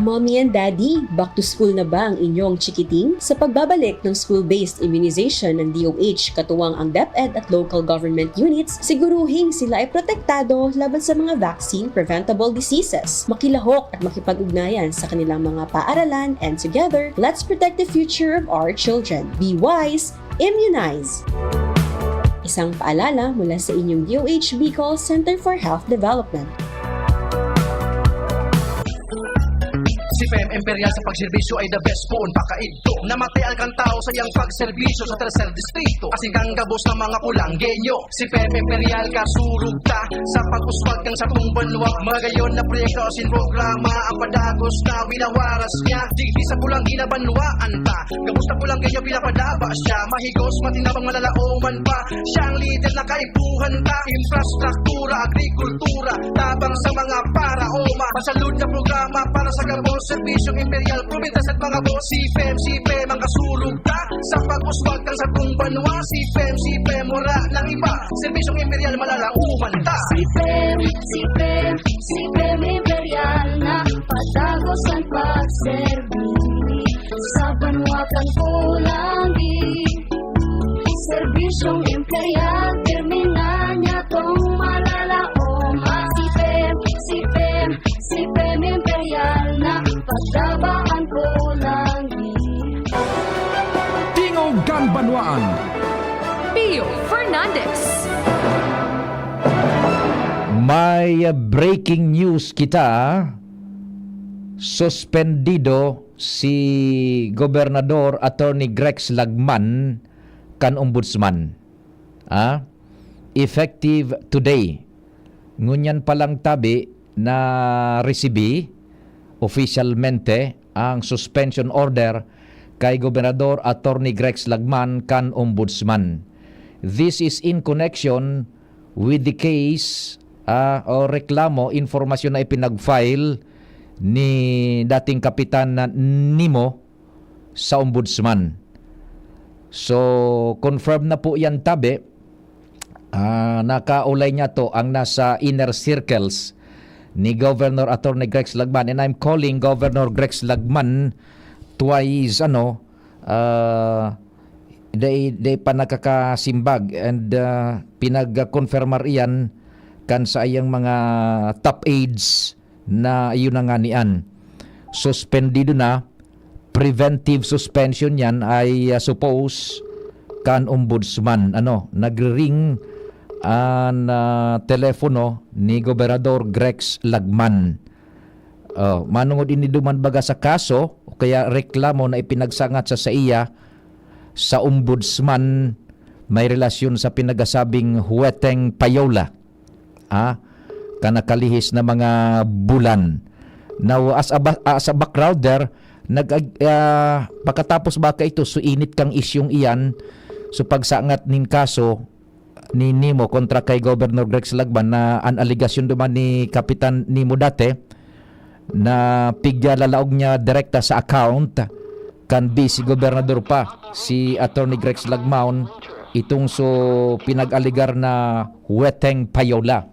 Mommy and Daddy, back to school na ba ang inyong chikiting? Sa pagbabalik ng school-based immunization ng D O H, katuwang ang DepEd at local government units, siguruhing sila ay protektado laban sa mga vaccine-preventable diseases. Makilahok at makipag-ugnayan sa kanilang mga paaralan, and together, let's protect the future of our children. Be wise, immunize! Isang paalala mula sa inyong D O H Bicol Center for Health Development. Si P M Imperial sa pagserbisyo ay the best poon pakaidto. Namatay ang kantao sa iyang pagserbisyo sa tercer distrito. Asin kang gabos ng mga pulanggenyo. Si P M Imperial kasurog ta sa pag-uswag kan satong banwa. Magayon na proyekto asin programa ang padagos na winawaras niya. Digdi sa Pulanggi na banwaan ta. Gabos na Pulanggenyo pinapadaba siya. Mahigos, matinabang, malalaoman pa. Siya ang lider na kaipuhan ta. Infrastruktura, agrikultura, tabang sa mga paraoma. Masalud na programa para sa gabos. Serbisyong Imperial, probintas at mga boss. Si P M, si P M ang kasurog ta. Sa pag-uswag kan satong banwa. Si P M, si P M, wala nang iba. Serbisyong Imperial, malalaoman ta. Si P M, si P M, si P M Imperial na padagos ang pagserbi. Sa banwa kan Pulanggi, serbisyong Imperial, pirmi na niya tong malalaom. Ah, si P M, si P M, si P M Imperial na pagdaba ang Pulanggi. Tingog kan Banwaan. Pio Fernandez. May, uh, breaking news kita. Suspendido si Gobernador Attorney Grex Lagman kan Ombudsman. Ah, effective today. Ngunyan pa lang tabi na resibi opisyalmente ang suspension order kay Gobernador Attorney Grex Lagman kan Ombudsman. This is in connection with the case, ah, o reklamo, impormasyon na ipinag-file ni dating Kapitan na Nimo sa Ombudsman. So, confirm na po yan, tabi. Ah, nakaulay niya to ang nasa inner circles ni Governor Attorney Grex Lagman, and I'm calling Governor Grex Lagman twice, ano, ah, dai, dai pa nakakasimbag, and, ah, pinagkonfirmar iyan kan saiyang mga top aides na iyo na nga niyan. Suspendido na, preventive suspension yan ay, ah, suppose kan ombudsman, ano, nagre-ring an, ah, telepono ni Gobernador Grex Lagman. Oh, manungod ini duman baga sa kaso o kaya reklamo na ipinagsangat sa saiya sa ombudsman may relasyon sa pinagasabing Hueteng Payola, ah, kan nakalihis na mga bulan. Now, as a ba-, as a background there, nag-, ah, pakatapos ba ka ito, so init kang isyung iyan, so pagsangat nin kaso ni Nimo kontra kay Governor Grex Lagman na an alegasyon duman ni Kapitan Nimo dati na pigya lalaog niya direkta sa account kan vice gobernador pa, si Attorney Grex Lagman, itong so pinag-alegar na Hueteng Payola.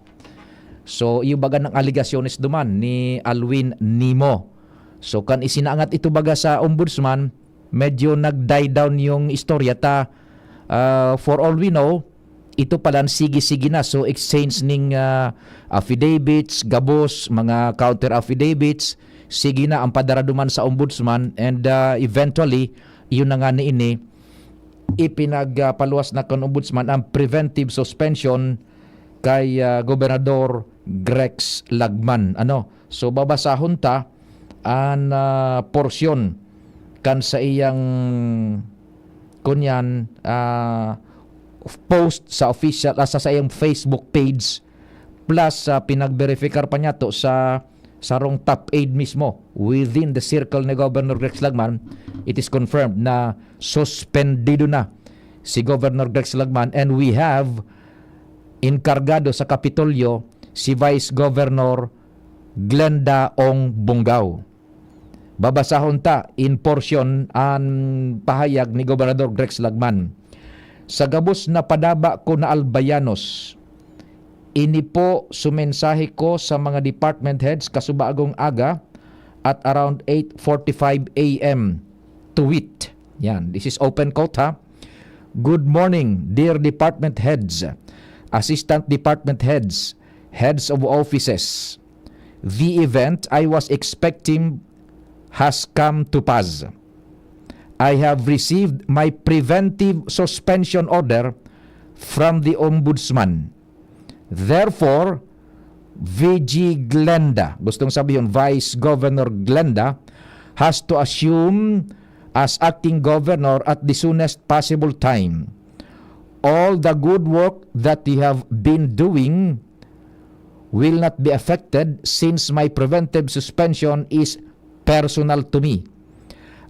So, iyo baga ng alegasyones duman ni Alwin Nimo. So, kan isinangat ito baga sa ombudsman, medyo nag-die down yung istorya ta, ah, for all we know, ito pala ang sige-sige na. So, exchange ning, ah, affidavits, gabos, mga counter affidavits, sige na ang padara duman sa ombudsman, and, ah, eventually, iyon na nga niini, ipinagpaluwas na kan ombudsman ang preventive suspension kay, ah, Gobernador Grex Lagman. Ano? So, babasahon ta an, ah, porsyon kan saiyang, kunyan, ah, post sa official, ah, sa saiyang Facebook page, plus, ah, pinagberipikar pa niya to sa sarong top aide mismo within the circle ni Governor Grex Lagman. It is confirmed na suspendido na si Governor Grex Lagman, and we have inkargado sa Kapitolyo si Vice Governor Glenda Ong Bongao. Babasahon ta in portion an pahayag ni Gobernador Grex Lagman. Sa gabos na padaba ko na Albayanos, ini po sumensahe ko sa mga department heads kasubagong aga at around eight forty-five a m. Tweet. Yan, this is open quote ha. "Good morning, dear department heads, assistant department heads, heads of offices. The event I was expecting has come to pass. I have received my preventive suspension order from the Ombudsman. Therefore, V G Glenda," gustong sabihin, Vice Governor Glenda, "has to assume as acting governor at the soonest possible time. All the good work that you have been doing will not be affected since my preventive suspension is personal to me.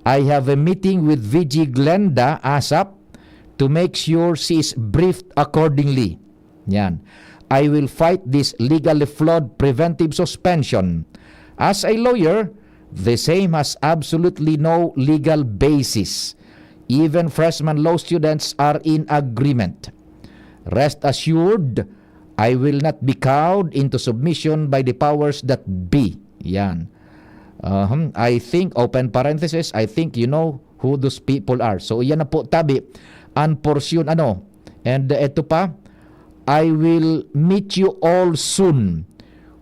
I have a meeting with V G Glenda ASAP to make sure she is briefed accordingly." Yan. "I will fight this legally flawed preventive suspension. As a lawyer, the same has absolutely no legal basis. Even freshman law students are in agreement. Rest assured, I will not be cowed into submission by the powers that be." Yan. Ahem, I think, open parenthesis, I think you know who those people are. So, yan na po, tabi, an porsyon, ano. And, uh, eto pa, "I will meet you all soon.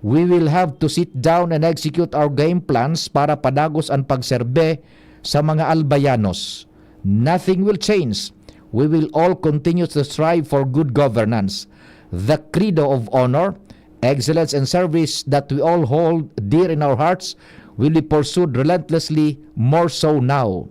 We will have to sit down and execute our game plans para padagos an pagserbe sa mga Albayanos. Nothing will change. We will all continue to strive for good governance. The credo of honor, excellence, and service that we all hold dear in our hearts will be pursued relentlessly, more so now.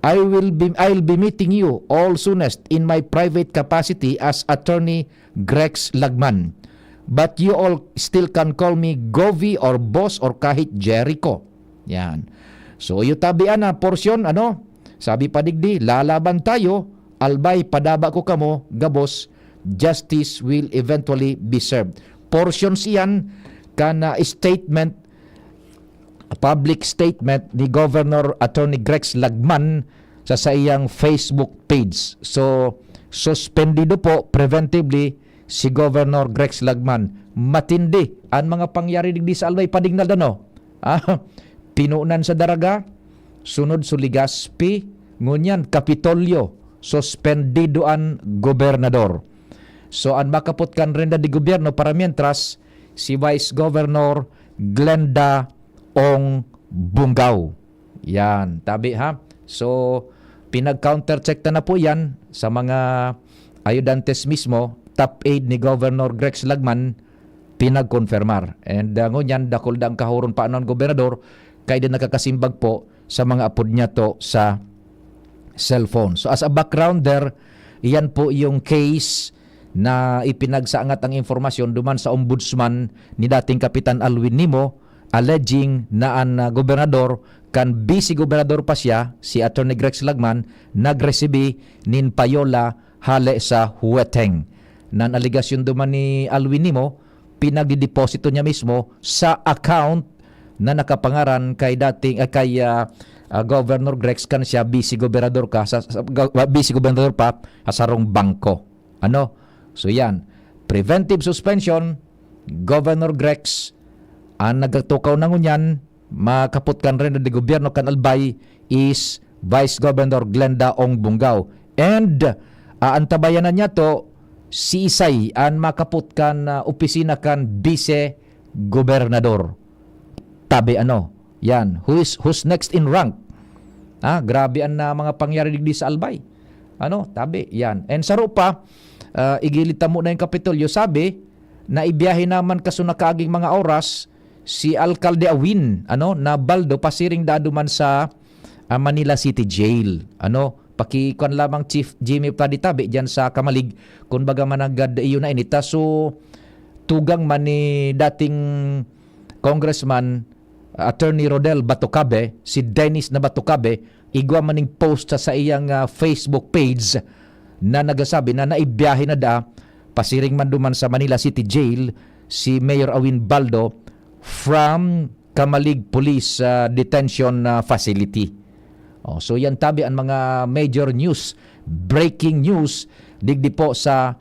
I will be, I'll be meeting you all soonest in my private capacity as Attorney Grex Lagman. But you all still can call me Govi or Boss or kahit Jericho." Yan. So, iyo tabi an, ah, porsyon, ano? Sabi pa digdi, "Lalaban tayo, albay, padaba ko kamo, gabos, justice will eventually be served." Portions iyan kan, ah, statement, public statement ni Governor Attorney Grex Lagman sa saiyang Facebook page. So, suspendido po preventively si Governor Grex Lagman. Matindi an mga pangyari digdi sa Albay, padingnad ano? Ah, pinunan sa Daraga, sunod su Legazpi, ngunyan Kapitolyo, suspendido an gobernador. So, an makapot kan renda de gobyerno para mientras, si Vice Governor Glenda Ong Bunggaw. Yan, tabi ha. So, pinag-counter check ta na po yan sa mga ayudantes mismo, top aide ni Governor Grex Lagman, pinagkonfirmar. And uh, ngunyan, dakul da ang kahuron pa anon gobernador, kay din nakakasimbag po sa mga apod niya to sa cellphone. So as a backgrounder, iyan po yung case na ipinagsangat ang impormasyon duman sa ombudsman ni dating Kapitan Alwin Nimo, alleging na an uh, gobernador kan vice-gobernador pa siya, si Attorney Grex Lagman, nagresibi nin payola hale sa Hueteng. Nan aligasyon duman ni Alwin Nimo, pinagdideposito niya mismo sa account na nakapangaran kay dating, ah, kay, ah, ah, Governor Grex kan siya vice-gobernador ka sa, sa ga ah, vice-gobernador pa sa sarong bangko. Ano? So yan, preventive suspension, Governor Grex, ang nagatukaw na ngunyan, makapot kan renda de gobyerno kan Albay is Vice Governor Glenda Ong Bunggaw. And, ah, antabayanan niya to, si Isay, an makapot kan, ah, opisina kan Vice Gobernador. Tabi ano, yan, who is, who's next in rank? Ah, grabe an, ah, mga pangyari digdi sa Albay. Ano, tabi, yan. And saro pa, ah, igilid ta muna yung Kapitolyo. Sabi, na ibiyahe naman kaso nakaaging mga oras, si Alcalde Awin, ano, na Baldo, pasiring dado man sa, ah, Manila City Jail. Ano, pakikuan lamang Chief Jimmy Paditabe diyan sa Kamalig, kun baga mananggad iyo na inita. So, tugang man ni dating Congressman, Attorney Rodel Batocabe, si Dennis na Batocabe, igwa man ning post sa saiyang, ah, Facebook page na nagasabi na naibiyahe na da, pasiring man duman sa Manila City Jail, si Mayor Awin Baldo from Kamalig Police, ah, Detention, ah, Facility. Oh, so yan tabi ang mga major news, breaking news, digdi po sa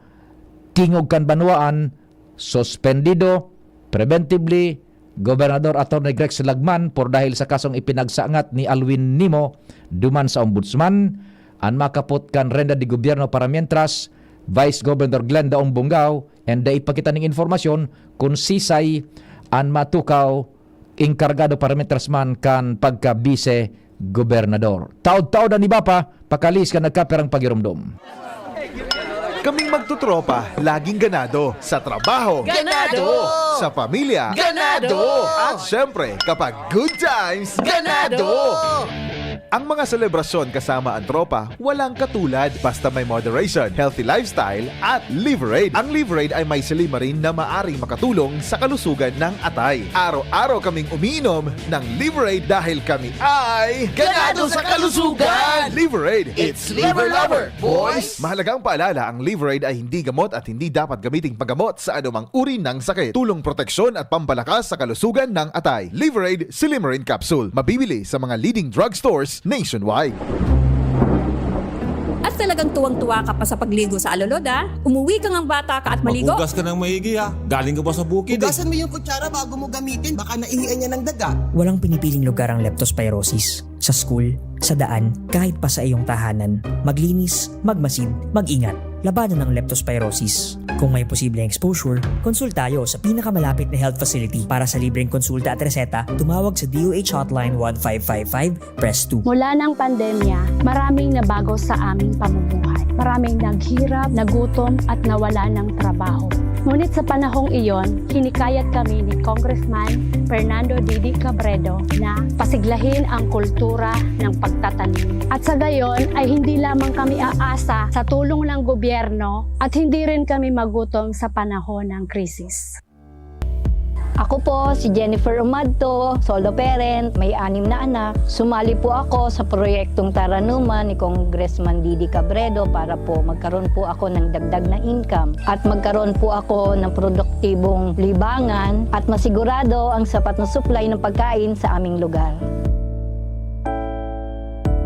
Tingog kan Banwaan, suspendido preventively Gobernador Attorney Grex Lagman por dahil sa kasong ipinagsangat ni Alwin Nimo duman sa Ombudsman. An makapot kan renda de gobyerno para mientras, Vice Governor Glenda Ong Bungao, and dai pa kita ning informasyon kun sisay an matukaw enkargado para mientras man kan pagka-bise gobernador. Taod-taod an iba pa, pakalihis kan nagkapirang pagiromdom. Kaming magtutropa, laging ganado. Sa trabaho. Ganado! Sa pamilya. Ganado! At syempre, kapag good times. Ganado! Ang mga selebrasyon kasama ang tropa, walang katulad. Basta may moderation, healthy lifestyle, at Liverade. Ang Liverade ay may silimarin na maaring makatulong sa kalusugan ng atay. Araw-araw kaming umiinom ng Liverade dahil kami ay Ganado sa kalusugan! Liverade, it's Liver Lover, boys! Mahalagang paalala, ang Liverade ay hindi gamot at hindi dapat gamiting paggamot sa anumang uri ng sakit. Tulong proteksyon at pampalakas sa kalusugan ng atay. Liverade Silimarin Capsule. Mabibili sa mga leading drugstores nationwide. At talagang tuwang-tuwa ka pa sa pagligo sa alolod, ah. Umuwi ka ngang bata ka at maligo. Maghugas ka ng maigi ha. Galing ka pa sa bukid eh. Hugasan mo yung kutsara bago mo gamitin. Baka naihian niya ng daga. Walang pinipiling lugar ang leptospirosis. Sa school, sa daan, kahit pa sa iyong tahanan. Maglinis, magmasid, mag-ingat. Labanan ang leptospirosis. Kung may posibleng exposure, konsulta tayo sa pinakamalapit na health facility. Para sa libreng konsulta at reseta, tumawag sa D O H Hotline one five five five, press two. Mula ng pandemya, maraming nabago sa aming pamumuhay. Maraming naghirap, nagutom at nawala ng trabaho. Ngunit sa panahong iyon, hinikayat kami ni Congressman Fernando Didi Cabredo na pasiglahin ang kultura ng pagtatanim. At sa gayon ay hindi lamang kami aasa sa tulong ng gobyerno at hindi rin kami magutom sa panahon ng krisis. Ako po si Jennifer Umadto, solo parent, may anim na anak. Sumali po ako sa proyektong Taranuman ni Congressman Didi Cabredo para po magkaroon po ako ng dagdag na income at magkaroon po ako ng produktibong libangan at masigurado ang sapat na supply ng pagkain sa aming lugar.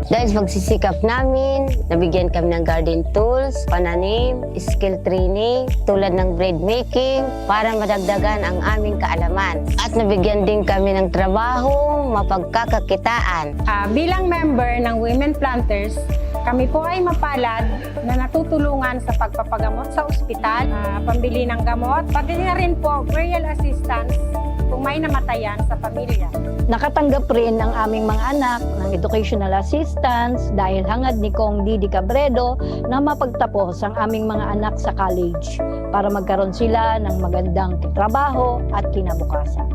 Dahil sa pagsisikap namin, nabigyan kami ng garden tools, pananim, skill training, tulad ng bread making, para madagdagan ang aming kaalaman. At nabigyan din kami ng trabaho, mapagkakakitaan. Ah, bilang member ng Women Planters, kami po ay mapalad na natutulungan sa pagpapagamot sa ospital, ah, pambili ng gamot, pati na rin po burial assistance kung may namatayan sa pamilya. Nakatanggap rin ang aming mga anak ng educational assistance dahil hangad ni Cong Didi Cabredo na mapagtapos ang aming mga anak sa college para magkaroon sila ng magandang trabaho at kinabukasan.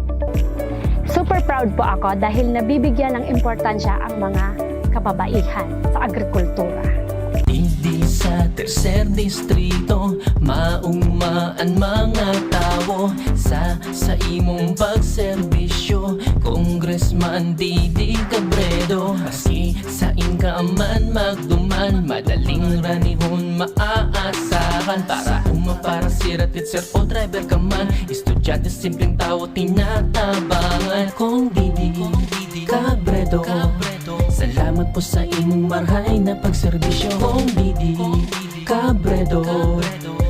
Super proud po ako dahil nabibigyan ng importansya ang mga kababaihan sa agrikultura. Digdi sa tercer distrito, mauma an mga tawo sa sa imong pagserbisyo, Congressman Didi Cabredo. Maski sain ka man magduman, madaling ranihon maaasahan. Para uma, para sira, teacher o driver ka man, estudyante, simpleng tawo, tinatabangan. Cong Didi Cabredo, salamat po sa imong marhay na pagserbisyo. Cong Didi Cabredo,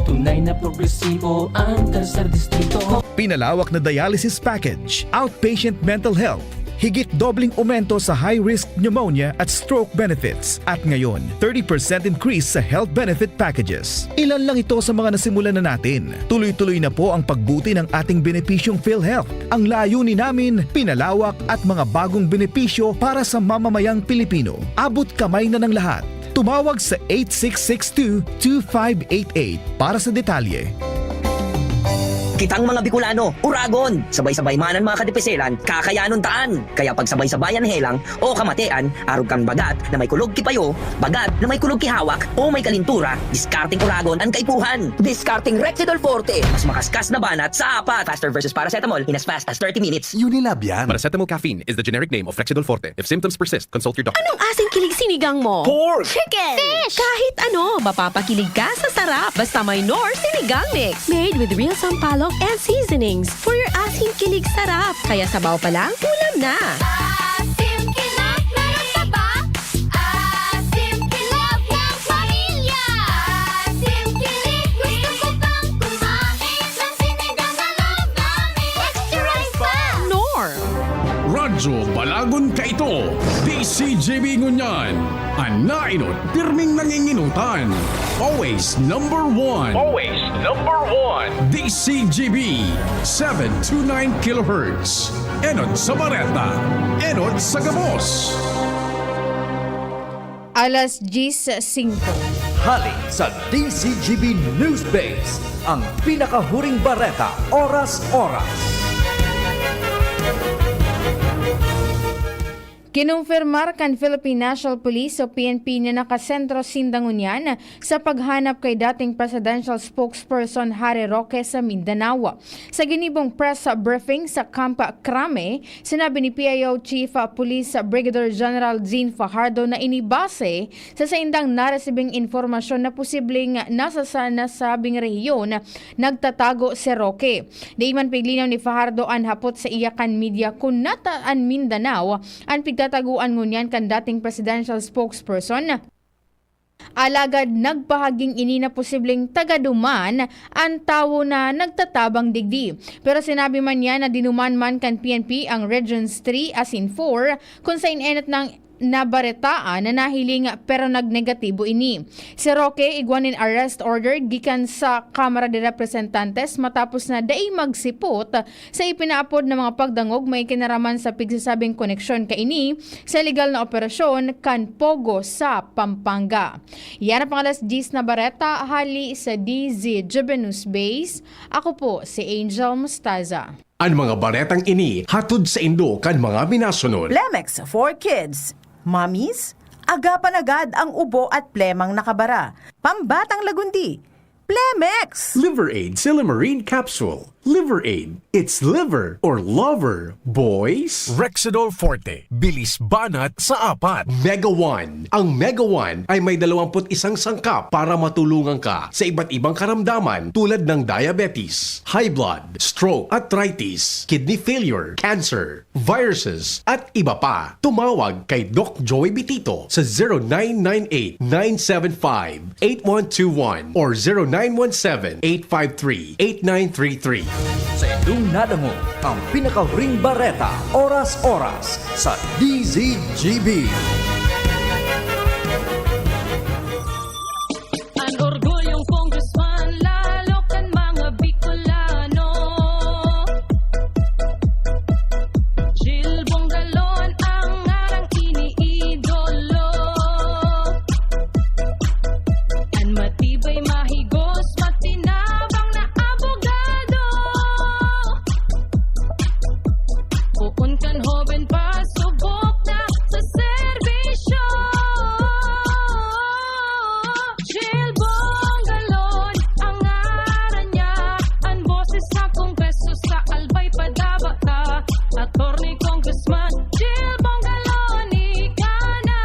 tunay na progresibo ang tercer distrito. Pinalawak na dialysis package, outpatient mental health, higit dobleng aumento sa high-risk pneumonia at stroke benefits, at ngayon, thirty percent increase sa health benefit packages. Ilan lang ito sa mga nasimulan na natin. Tuloy-tuloy na po ang pagbuti ng ating benepisyong PhilHealth. Ang layunin namin, pinalawak at mga bagong benepisyo para sa mamamayang Pilipino. Abot kamay na ng lahat. Tumawag sa eight six six two two five eight eight para sa detalye. Kitang mga Bicolano, uragon! Sabay-sabay man an mga kadipiselan, kakayanon taan! Kaya pagsabay-sabayan helang o kamatean, arog kan bagat na may kulog ki payo, bagat na may kulog ki hawak, o may kalintura, diskarteng uragon an kaipuhan! Diskarteng Rexidol Forte, mas makaskas na banat sa apat! Faster versus paracetamol in as fast as thirty minutes. Unilab yan. Paracetamol caffeine is the generic name of Flexidol Forte. If symptoms persist, consult your doctor. Anong asing kilig sinigang mo? Pork! Chicken! Fish! Kahit ano, mapapakilig ka sa sarap. Basta may Knorr Sinigang Mix. Made with real sampalok and seasonings. For your asing kilig sarap. Kaya sabaw pa lang, ulam na. Asim kilig, meron ka ba? Asim kilig ng pamilya. Asim kilig, gusto ko pang kumain ng sinigang na love namin. Extra rice pa! Knorr! Radyo Balagon Kaito, D C G B ngunyan, an nainot pirming nanginginutan. Always number one. Always number one. D C G B, seven two nine kilohertz. Enot sa Bareta, enot sa gabos. Alas diyes singko. Hali sa D C G B News Base, ang pinakahuring bareta, oras-oras. Kinumpirmar kan Philippine National Police o P N P na nakasentro sinda ngunyan sa paghanap kay dating presidential spokesperson Harry Roque sa Mindanao. Sa ginibong press briefing sa Camp Crame, sinabi ni P I O Chief Police Brigadier General Zin Fajardo na ini base sa saindang naresibing impormasyon na posibleng nasa sa nasabing rehiyon nagtatago si Roque. Dai man piglinaw ni Fajardo an hapot sa iya kan media kun nata an Mindanao an pigtatagoan ngunyan kan dating presidential spokesperson. Alagad nagpahaging ini na posibleng taga-Duman an tawo na nagtatabang digdi. Pero sinabi man niya na dinuman man kan P N P ang Regions three asin four, kun sain enot nang nabaretaan na nahiling pero nagnegatibo ini. Si Roque igwa nin arrest order gikan sa Kamara de Representantes matapos na dai magsipot sa ipinaapod na mga pagdangog may kinaraman sa pigsasabing koneksyon kaini sa iligal na operasyon kan Pogo sa Pampanga. Yan ang pangalas diyes na bareta hali sa D Z Juvenus Base. Ako po si Angel Mostaza. An mga baretang ini hatod saindo kan mga minasunod. Plemex for Kids. Mommies, agapan agad ang ubo at plemang nakabara. Pambatang lagundi, Plemex! Liver Aid Silymarin Capsule. Liver Aid. It's liver or lover, boys! Rexidol Forte. Bilis banat sa apat. Mega One. Ang Mega One ay may dalawampu't isang sangkap para matulungan ka sa iba't ibang karamdaman tulad ng diabetes, high blood, stroke, arthritis, kidney failure, cancer, viruses, at iba pa. Tumawag kay Doc Joey Bitito sa zero nine nine eight, nine seven five, eight one two one or zero nine one seven, eight five three, eight nine three three. Sa inyong nadangog ang pinakahuring bareta, oras-oras, sa D Z G B. An orgulyong Congressman, lalo kan mga Bicolano. Jill Bongalon ang ngarang iniidolo. An matibay, mahigos, matinabang na abogado. Poon kan hoben pa, subok na sa serbisyo. Jill Bongalon ang ngaran niya. An boses sa Kongreso, sa Albay padaba ka. Attorney Congressman Jill Bongalon, ika na.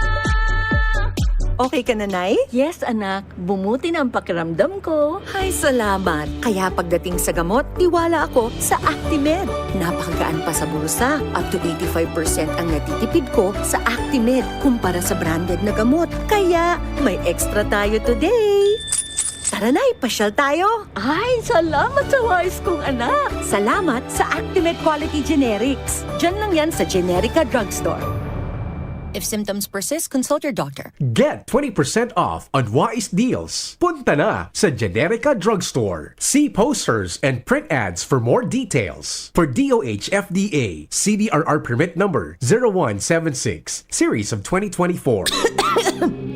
Okay ka na, Nay? Yes, anak. Bumuti na ang pakiramdam ko. Hay, salamat. Kaya pagdating sa gamot, tiwala ako sa Actimed. Napakagaan pa sa bulsa. Up to eighty-five percent ang natitipid ko sa Actimed kumpara sa branded na gamot. Kaya, may extra tayo today. Tara na, ipasyal tayo. Ay, salamat sa wais kong anak. Salamat sa Actimed Quality Generics. Diyan lang yan sa Generica Drugstore. If symptoms persist, consult your doctor. Get twenty percent off on Wais Deals. Punta na sa Generica Drugstore. See posters and print ads for more details. For D O H F D A, C D R R permit number zero one seven six, series of twenty twenty-four.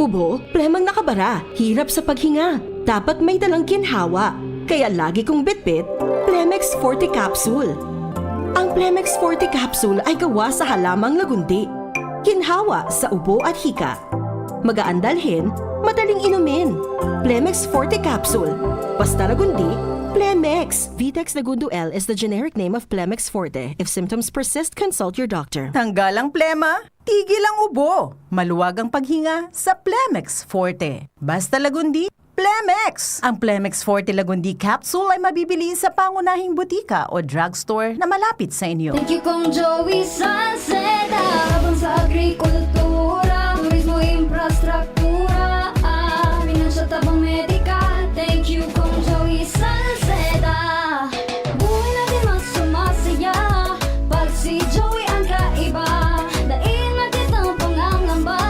Ubo, plemang nakabara, hirap sa paghinga. Dapat may dalang ginhawa. Kaya lagi kong bitbit, Plemex Forte Capsule. Ang Plemex Forte Capsule ay gawa sa halamang lagundi. Ginhawa sa ubo at hika. Magaan dalhin, madaling inumin. Plemex Forte Capsule. Basta lagundi, Plemex. Vitex Lagundo L is the generic name of Plemex Forte. If symptoms persist, consult your doctor. Tanggal ang plema, tigil ang ubo. Maluwag ang paghinga sa Plemex Forte. Basta lagundi, Plemex! Ang Plemex Forte Lagundi Capsule ay mabibili sa pangunahing butika o drugstore na malapit sa inyo. Thank you, Kong Joey Salceda. Tabang sa agrikultura, turismo, infrastruktura, ah, pinansyal, tabang medikal. Thank you, Kong Joey Salceda. Buhay natin mas sumasaya pag si Joey ang kaiba. Dai na kitang pangangamba,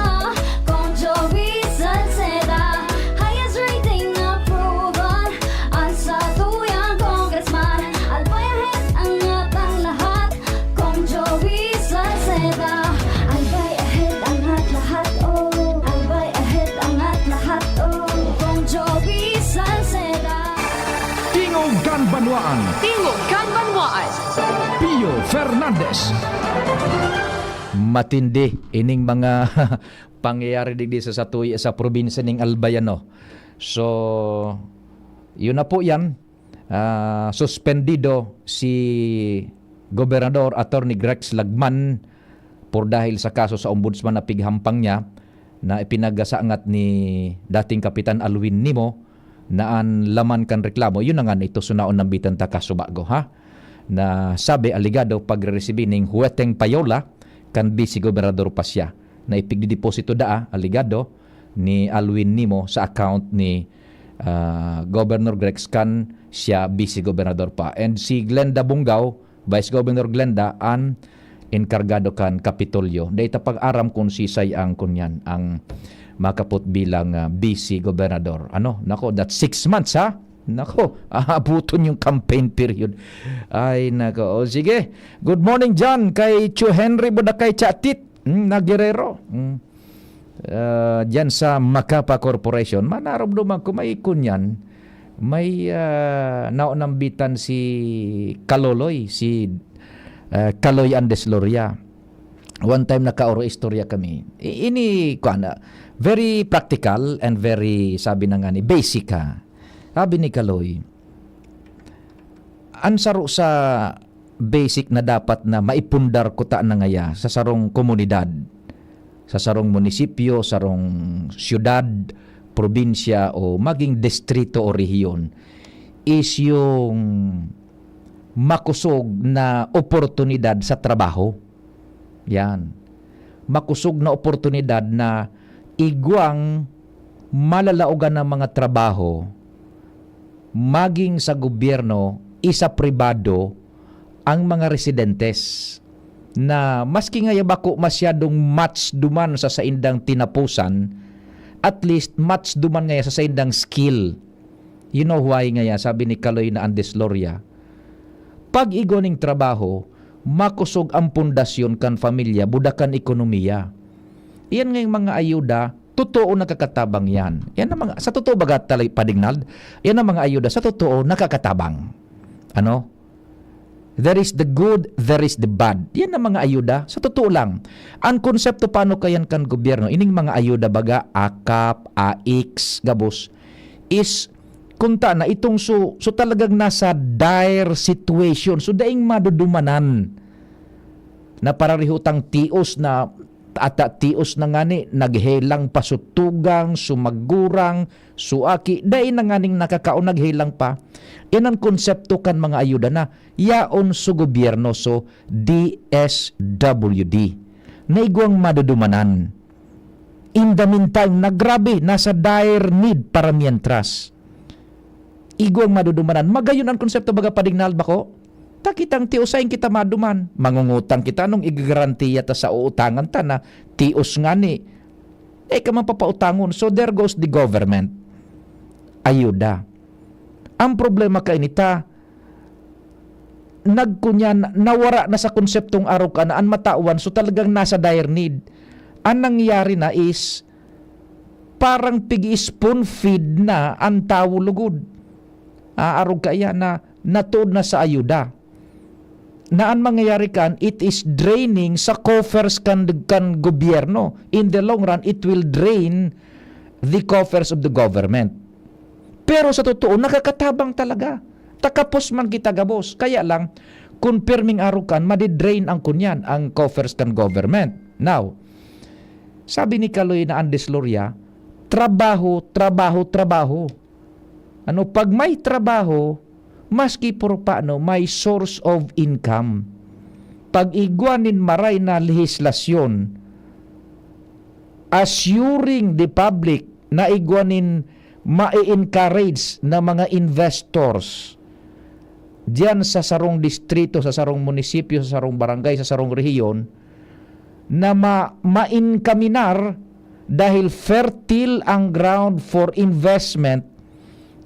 Kong Joey Salceda. Highest rating na proven, ang satuyang congressman. Albay ahead ang atang lahat, Kong Joey Salceda. Albay ahead ang at lahat, oh. Albay ahead ang at lahat, oh. Kong Joey Salceda. Tingog kan Banwaan. Tingog kan Banwaan. Pio Fernandez. Matindi ining mga pangyayari digdi sa satuya, sa probinsya ning Albay, ano. So, yun na po yan. Ah, suspendido si Gobernador Attorney Grex Lagman por dahil sa kaso sa ombudsman na pighampang niya na ipinagasangat ni dating Kapitan Alwin Nimo na an laman kan reklamo, yun na nga, ito sunaon nambitan ta kaso bago, ha? Na sabi, alegado, pagre-resibi ning huweteng payola kan Vice Gobernador pa siya na ipigdideposito daa, alegado, ni Alwin Nimo sa account ni, ah, Governor Grex kan siya Vice Gobernador pa. And si Glenda Bungao, Vice Governor Glenda, an enkargado kan Kapitolyo. Dai ta pag-aram kung sisay ang kunyan, ang makapot bilang, ah, Vice Gobernador. Ano? Nako, that's six months, ha? Nako, aabuton yung campaign period. Ay, nako. O, sige. Good morning, John. Kay Chu Henry Budakay Chatit. Hmm, na Guerrero. Hmm. Ah, diyan sa Macapa Corporation, manaromdom ako, may kunyan, may, ah, naonambitan si Kaloloy, si, ah, Kaloy Andes Loria. One time nakaoro istorya kami. I-, ini, kuwan, ah, very practical and very, sabi na nga ni, basic, ha. Sabi ni Kaloy, An saro sa basic na dapat na maipundar kuta na ngaya sa sarong komunidad, sa sarong munisipyo, sarong siyudad, probinsya, o maging distrito o rehiyon, is yung makosog na oportunidad sa trabaho. Yan. Makosog na oportunidad na igwang malalaogan na mga trabaho, maging sa gobyerno, isa pribado, ang mga residentes na maski ngaya bako masyadong match duman sa saindang tinapusan, at least match duman ngaya sa saindang skill. You know why ngaya, sabi ni Kaloy na Andes Loria, pag igwa ning trabaho, makosog ang pundasyon kan pamilya, buda kan ekonomiya. Iyan ngayong mga ayuda, totoo nakakatabang yan. Yan ang mga, sa totoo baga, Talay Padignald, yan ang mga ayuda, sa totoo nakakatabang. Ano? There is the good, there is the bad. Yan ang mga ayuda. Sa totoo lang, ang konsepto paano kayan kan gobyerno, ining mga ayuda baga, akap, aiks, gabos, is kunta na itong so, so talagang nasa dire situation. So daing madudumanan na pararihutang tios na ata tios na ngani, naghelang pa so tugang, so magurang, so aki, dai na nganing nakakaon, naghelang pa. Yan ang konsepto kan mga ayuda na yaon sa gobyerno, so D S W D. Naigwang madudumanan. In the meantime, na grabe, nasa dire need para mientras. Igwang madudumanan. Magayon ang konsepto baga, Padignald, bako? Ta kitang tios, sain kita maduman. Mangungutang kita, anong igagarantiya ta sa uutangan ta na tios ngani? Eh, ka mapapautangon. So, there goes the government. Ayuda. Ang problema kaini ta, nagkunyan, nawara na sa konseptong arog ka na an matawan, so talagang nasa dire need. An nangyari na is, parang pig-spoon feed na an tawo lugod. Aarog kaya na natuod na sa ayuda. Na an mangyayari kan, it is draining sa coffers kan, kan gobyerno. In the long run, it will drain the coffers of the government. Pero sa totoo, nakakatabang talaga. Takapos man kita gabos. Kaya lang, kun pirming arog kan, madidrain ang kunyan, ang coffers kan government. Now, sabi ni Kaloy na Andes Loria, trabaho, trabaho, trabaho. Ano, pag may trabaho, maski puro paano, may source of income. Pag igwa nin maray na lehislasyon, assuring the public na igwa nin ma-encourage na mga investors diyan sa sarong distrito, sa sarong munisipyo, sa sarong barangay, sa sarong rehiyon, na ma-, mainkaminar dahil fertile ang ground for investment,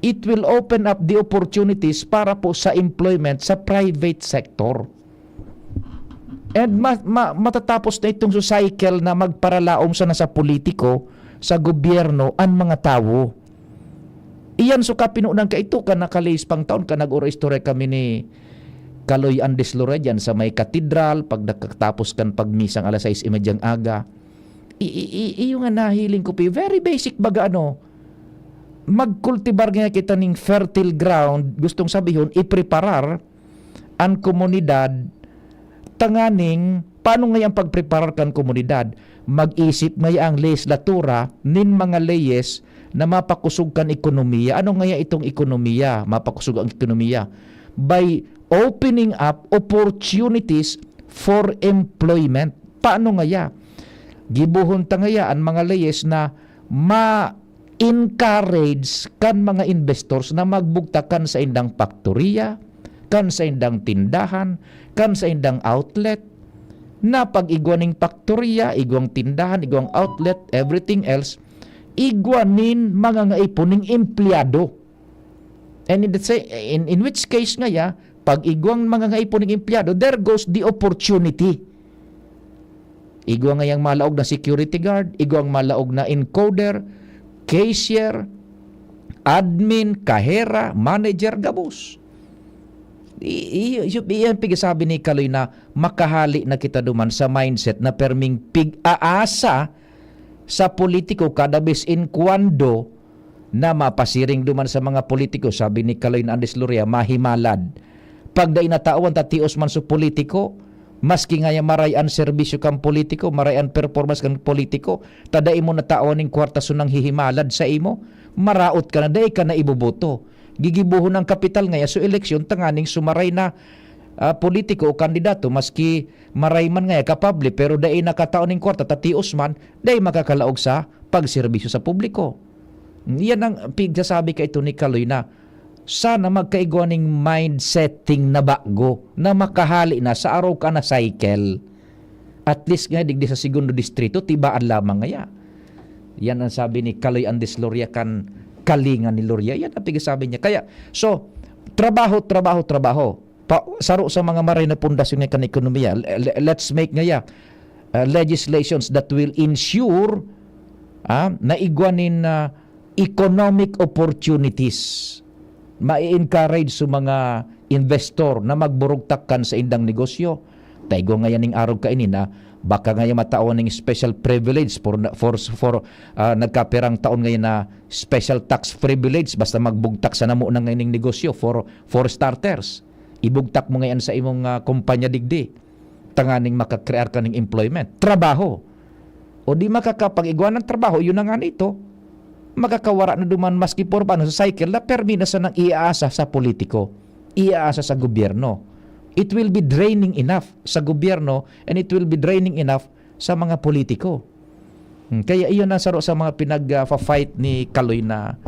it will open up the opportunities para po sa employment sa private sector. And ma-, ma-, matatapos na itong so cycle na magparalaom sana sa politiko, sa gobyerno, ang mga tawo. Iyan so kapinunan ka ito, ka nakalihis pang taon, ka nag-oro-istorya kami ni Kaloy Andes Loria dyan sa may katedral, pag nakatapos kan pagmisang alas sais y medyang aga. I-, i-, i-, iyo nga nahiling ko, pi-, very basic baga, ano, magkultibar nga kita ning fertile ground, gustong sabihon, ipreparar an komunidad tanganing paano ngaya ang pagpreparar kan komunidad? Mag-isip ngaya ang lehislatura nin mga leyes na mapakosog kan ekonomiya. Ano ngaya itong ekonomiya? Mapakosog ang ekonomiya by opening up opportunities for employment. Paano ngaya? Gibohon ta ngaya an mga leyes na ma-, encourage kan mga investors na magbugtak kan saindang faktoriya, kan saindang tindahan, kan saindang outlet, na pag igwa ning faktoriya, igwang tindahan, igwang outlet, everything else, igwa nin mangangaipon ning empleyado. And in, the sa-, in, in which case ngaya, pag igwang mangangaipon ning empleyado, there goes the opportunity. Igwa ngayang malaog na security guard, igwang malaog na encoder, cashier, admin, kahera, manager, gabos. I-, i-, i-, iyan pigasabi ni Kaloy na makahali na kita duman sa mindset na perming pig-aasa sa politiko kada bes in kwando na mapasiring duman sa mga politiko, sabi ni Kaloy na Andes Loria, mahimalad. Pag dai natawan ta tios man sa politiko, maski ngaya maray an serbisyo kan politiko, maray an performance kan politiko, ta dai mo natawan nin kwarta so nanghihimalad sa imo, maraot ka na, dai ka na iboboto. Gigibohon ang kapital ngaya so eleksyon tanganing sumaray na, ah, politiko o kandidato, maski maray man ngaya kapable, pero dai nakatao nin kwarta, ta tios man, dai makakalaog sa pagserbisyo sa publiko. Yan ang pigsasabi ka ito ni Kaloy na sana magkaigwa ning mind setting na bago na makahali na sa araw ka na cycle. At least nga, digdi sa segundo distrito, tibaan lamang ngaya. Yan ang sabi ni Kaloy Andes Loria kan Kalinga ni Loria. Yan ang pigsasabi niya. Kaya, so, trabaho, trabaho, trabaho. Pa, saro sa mga maray na pundasyon nga kan ekonomiya. Le-, le-, let's make ngaya, uh, legislations that will ensure, ah, na igwa nin, ah, economic opportunities. Ma-encourage sa mga investor na magburugtak kan sa indang negosyo. Ta igwa ngayan ning arog kaini na baka ngayan matawan ning special privilege for, for, for, ah, nagkapirang taon ngayan na special tax privilege basta magbugtak sa namo na ngayon ning negosyo for, for starters. Ibugtak mo ngayon sa imong, ah, kumpanya digdi. Tanganing makakrear ka ning employment, trabaho. O di makakapag-igwa ng trabaho, yun na nga nito. Makakawara na duman maski por paano sa cycle na permi na sanang iaasa sa politiko, iaasa sa gobyerno. It will be draining enough sa gobyerno and it will be draining enough sa mga politiko. Hmm, kaya iyon ang saro sa mga pinag-, ah, fa-fight ni Kaloy na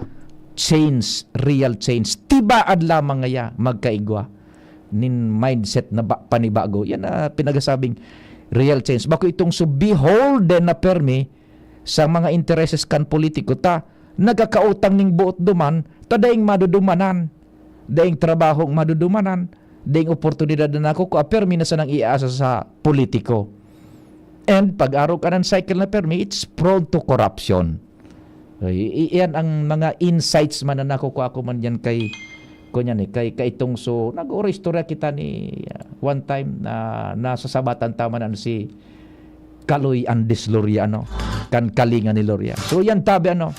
change, real change. Tibaad lamang ngaya magkaigwa nin mindset na ba-, panibago. Yan na pinagasabing real change. Bako itong so beholden na permi sa mga intereses kan politiko ta nagkakautang ning buot duman ta daing madudumanan, daing trabahong madudumanan, daing oportunidad na nakukua, permi na sanang iaasa sa politiko. And pag-arog ka ng cycle na permi, it's prone to corruption. So, i-, i-, yan ang mga insights man na nakukuha ko man yan kay, kunyan eh, kay, kay itong so, nag-oro istorya kita ni, uh, one time na nasasabatan tama na si Kaloy Andes Loria, ano, kan Kalinga ni Loria. So, yan tabi, ano,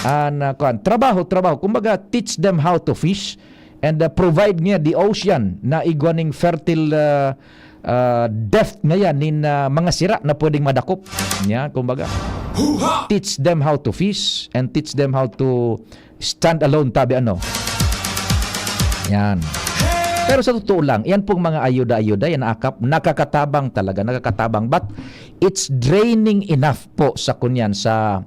an, uh, kuwan, trabaho, trabaho. Kumbaga, teach them how to fish and, uh, provide niya the ocean na igwa ning fertile, uh, uh, depth ngayan nin, uh, mga sira na pwedeng madakop. Yan, kumbaga, teach them how to fish and teach them how to stand alone, tabi ano. Yan. Pero sa totoo lang, yan pong mga ayuda-ayuda, yan akap, nakakatabang talaga, nakakatabang. But it's draining enough po sa kunyan, sa,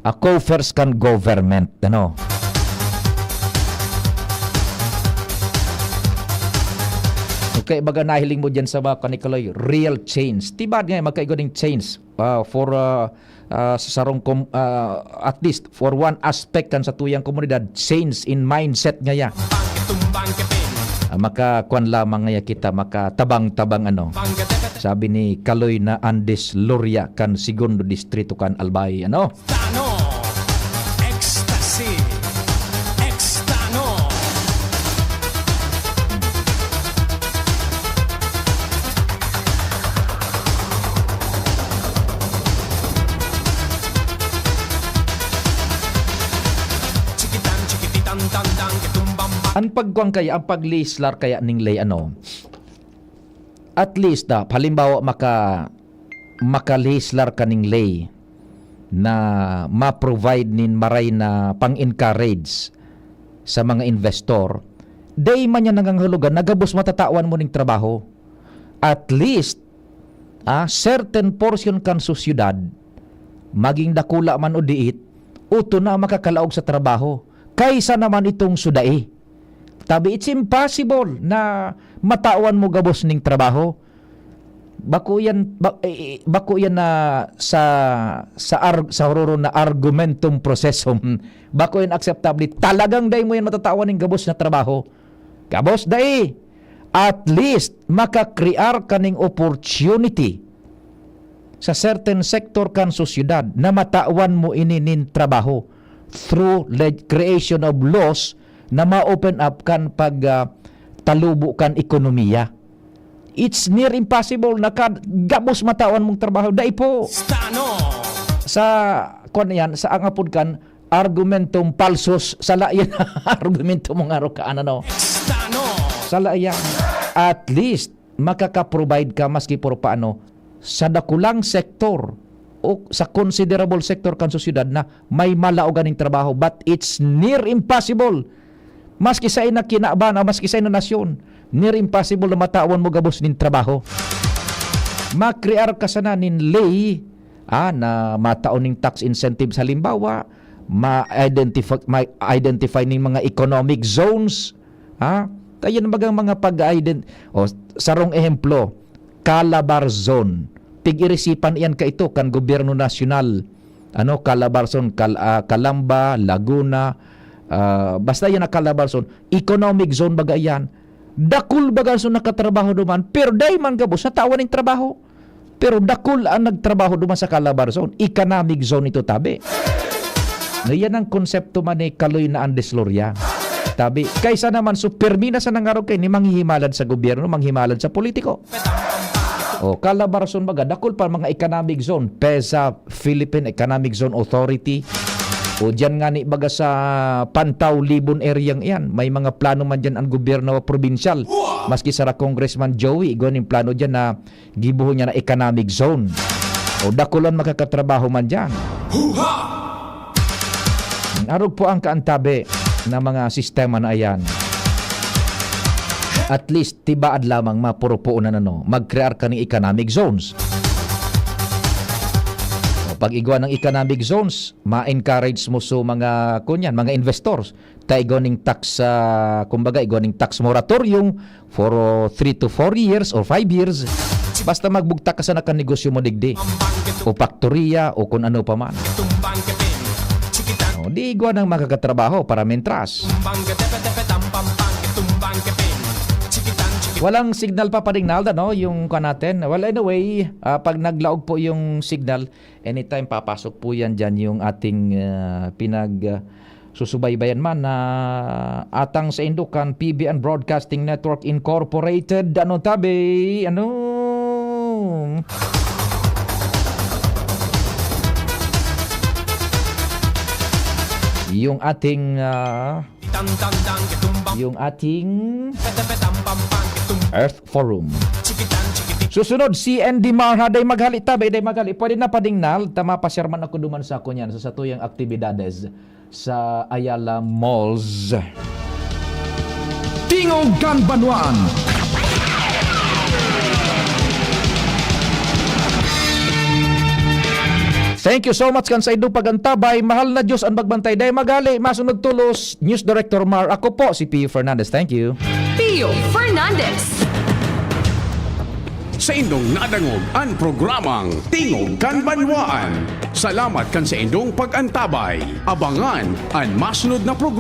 ah, coffers kan government, ano. Okay, baga nahiling mo dyan sa mga kanikalay, real change. Tiba nga, magkaigo ding change, ah, for, ah, ah, sa sarong kom-, ah, at least for one aspect kan sa tuyang komunidad, change in mindset ngaya. Ah, makakuan lamang ngaya kita, makatabang-tabang ano. Sabi ni Kaloy na Andes Loria kan Segundo Distrito kan Albay, ano? Tano, Ecstasy, Extano. An pagkuan kaya, ang paglislar kaya ning ley, ano, at least, ah, halimbawa, maka-, makalislar ka ning ley na ma-provide nin maray na pang-encourage sa mga investor, dai man yan nangangahulugan na gabos matatawan mo ning trabaho. At least, ah, certain portion kan sosyedad, maging dakula man o diit, uto na makakalaog sa trabaho, kaysa naman itong sudai. Tabi, it's impossible na matawan mo gabos ning trabaho. Bako yan, ba-, eh, eh, bako yan na sa, sa ar-, sa hororo na argumentum processum. Bako yan akseptable. Talagang dai mo yan matatawan ning gabos na trabaho. Gabos dai. At least, makakrear ka ning opportunity sa certain sector kan sosyedad na matawan mo ini nin trabaho through le-, creation of laws na ma-open up kan pag, ah, talubo kan ekonomiya. It's near impossible na kad-, gabos matawan mong trabaho. Dai po. Stano. Sa, kuwan na yan, sa ang apod kan, argumentum falsus, sala yan. Argumento mong aro ka, ano, no? Stano. Sala iyan, at least, makaka-provide ka maski por paano sa dakulang sektor o sa considerable sector kan sosyedad na may malaogan ning trabaho, but it's near impossible. Maski sa ina kinaban o maski sa ina nasyon, near impossible na matawan mo gabos nin trabaho. Makrear ka sana nin ley, ah, na matao ning tax incentives halimbawa, ma-identify, ma-identify ning mga economic zones, ha? Kaya na bagang mga pag-ident-, o, sarong ehemplo, Calabar Zone. Pig-irisipan iyan kaito kan gobyerno nasyonal. Ano, Calabar Zone, Kal-, ah, Calamba, Laguna, ah, basta yan na Calabar Zone. Economic zone baga yan. Dakul baga so nakatrabaho duman, pero dai man gabos natawan ning trabaho. Pero dakul ang nagtrabaho duman sa Calabar Zone. Economic zone ito, tabi. Na yan ang konsepto man ni Kaloy na Andes Loria. Tabi, kaysa naman so pirmi na sa nangarog kay ni manghihimalad sa gobyerno, manghimalad sa politiko. O, Calabar Zone baga, dakul pa mga economic zone, pesa, Philippine Economic Zone Authority. O diyan nga ni baga sa Pantaw, Libon area yan. May mga plano man diyan ang gobyerno probinsyal. Maski sara Congressman Joey, igwa ning plano diyan na gibohon niya na economic zone. O dakulan makakatrabaho man diyan. Huha! Arog po ang kaantabi na mga sistema na ayan. At least, tibaad lamang mapurupuon na ano, mag-create ka ng economic zones. O, pag igwa ng economic zones, ma-encourage mo so mga, kunyan, mga investors. Ta igwa ning tax, ah, kumbaga, igwa ning tax moratorium for, oh, three to four years or five years. Basta magbugtak ka sana kan negosyo mo digdi. O paktoriya, o kung ano pa man. O, di igwa nang makakatrabaho para mentras. Walang signal pa, Pading Nalda, no? Yung kuwan natin. Well, anyway, ah, pag naglaog po yung signal, anytime papasok po yan dyan yung ating, ah, pinag, ah, susubaybayan man na atang sa indukan, P B N Broadcasting Network Incorporated. Ano tabi? Ano? Yung ating, ah, yung ating Earth Forum. Susunod, si Andy Marha, day maghali tabi, day maghali. Pwede na, Pading Nal, tama pa, Sherman, ako duman sa ako niyan, sa satuyang aktibidades sa Ayala Malls. Tingog kan Banwaan. Thank you so much kan sa inyong pag-antabay. Mahal na Diyos ang magbantay. Dai maghali, masunod tolos. News Director Mar, ako po si Pio Fernandez. Thank you. Pio Fernandez. Sa indong nadangog an programang Tingog kan Banwaan. Salamat kan sa indong pag-antabay. Abangan an masunod na programa.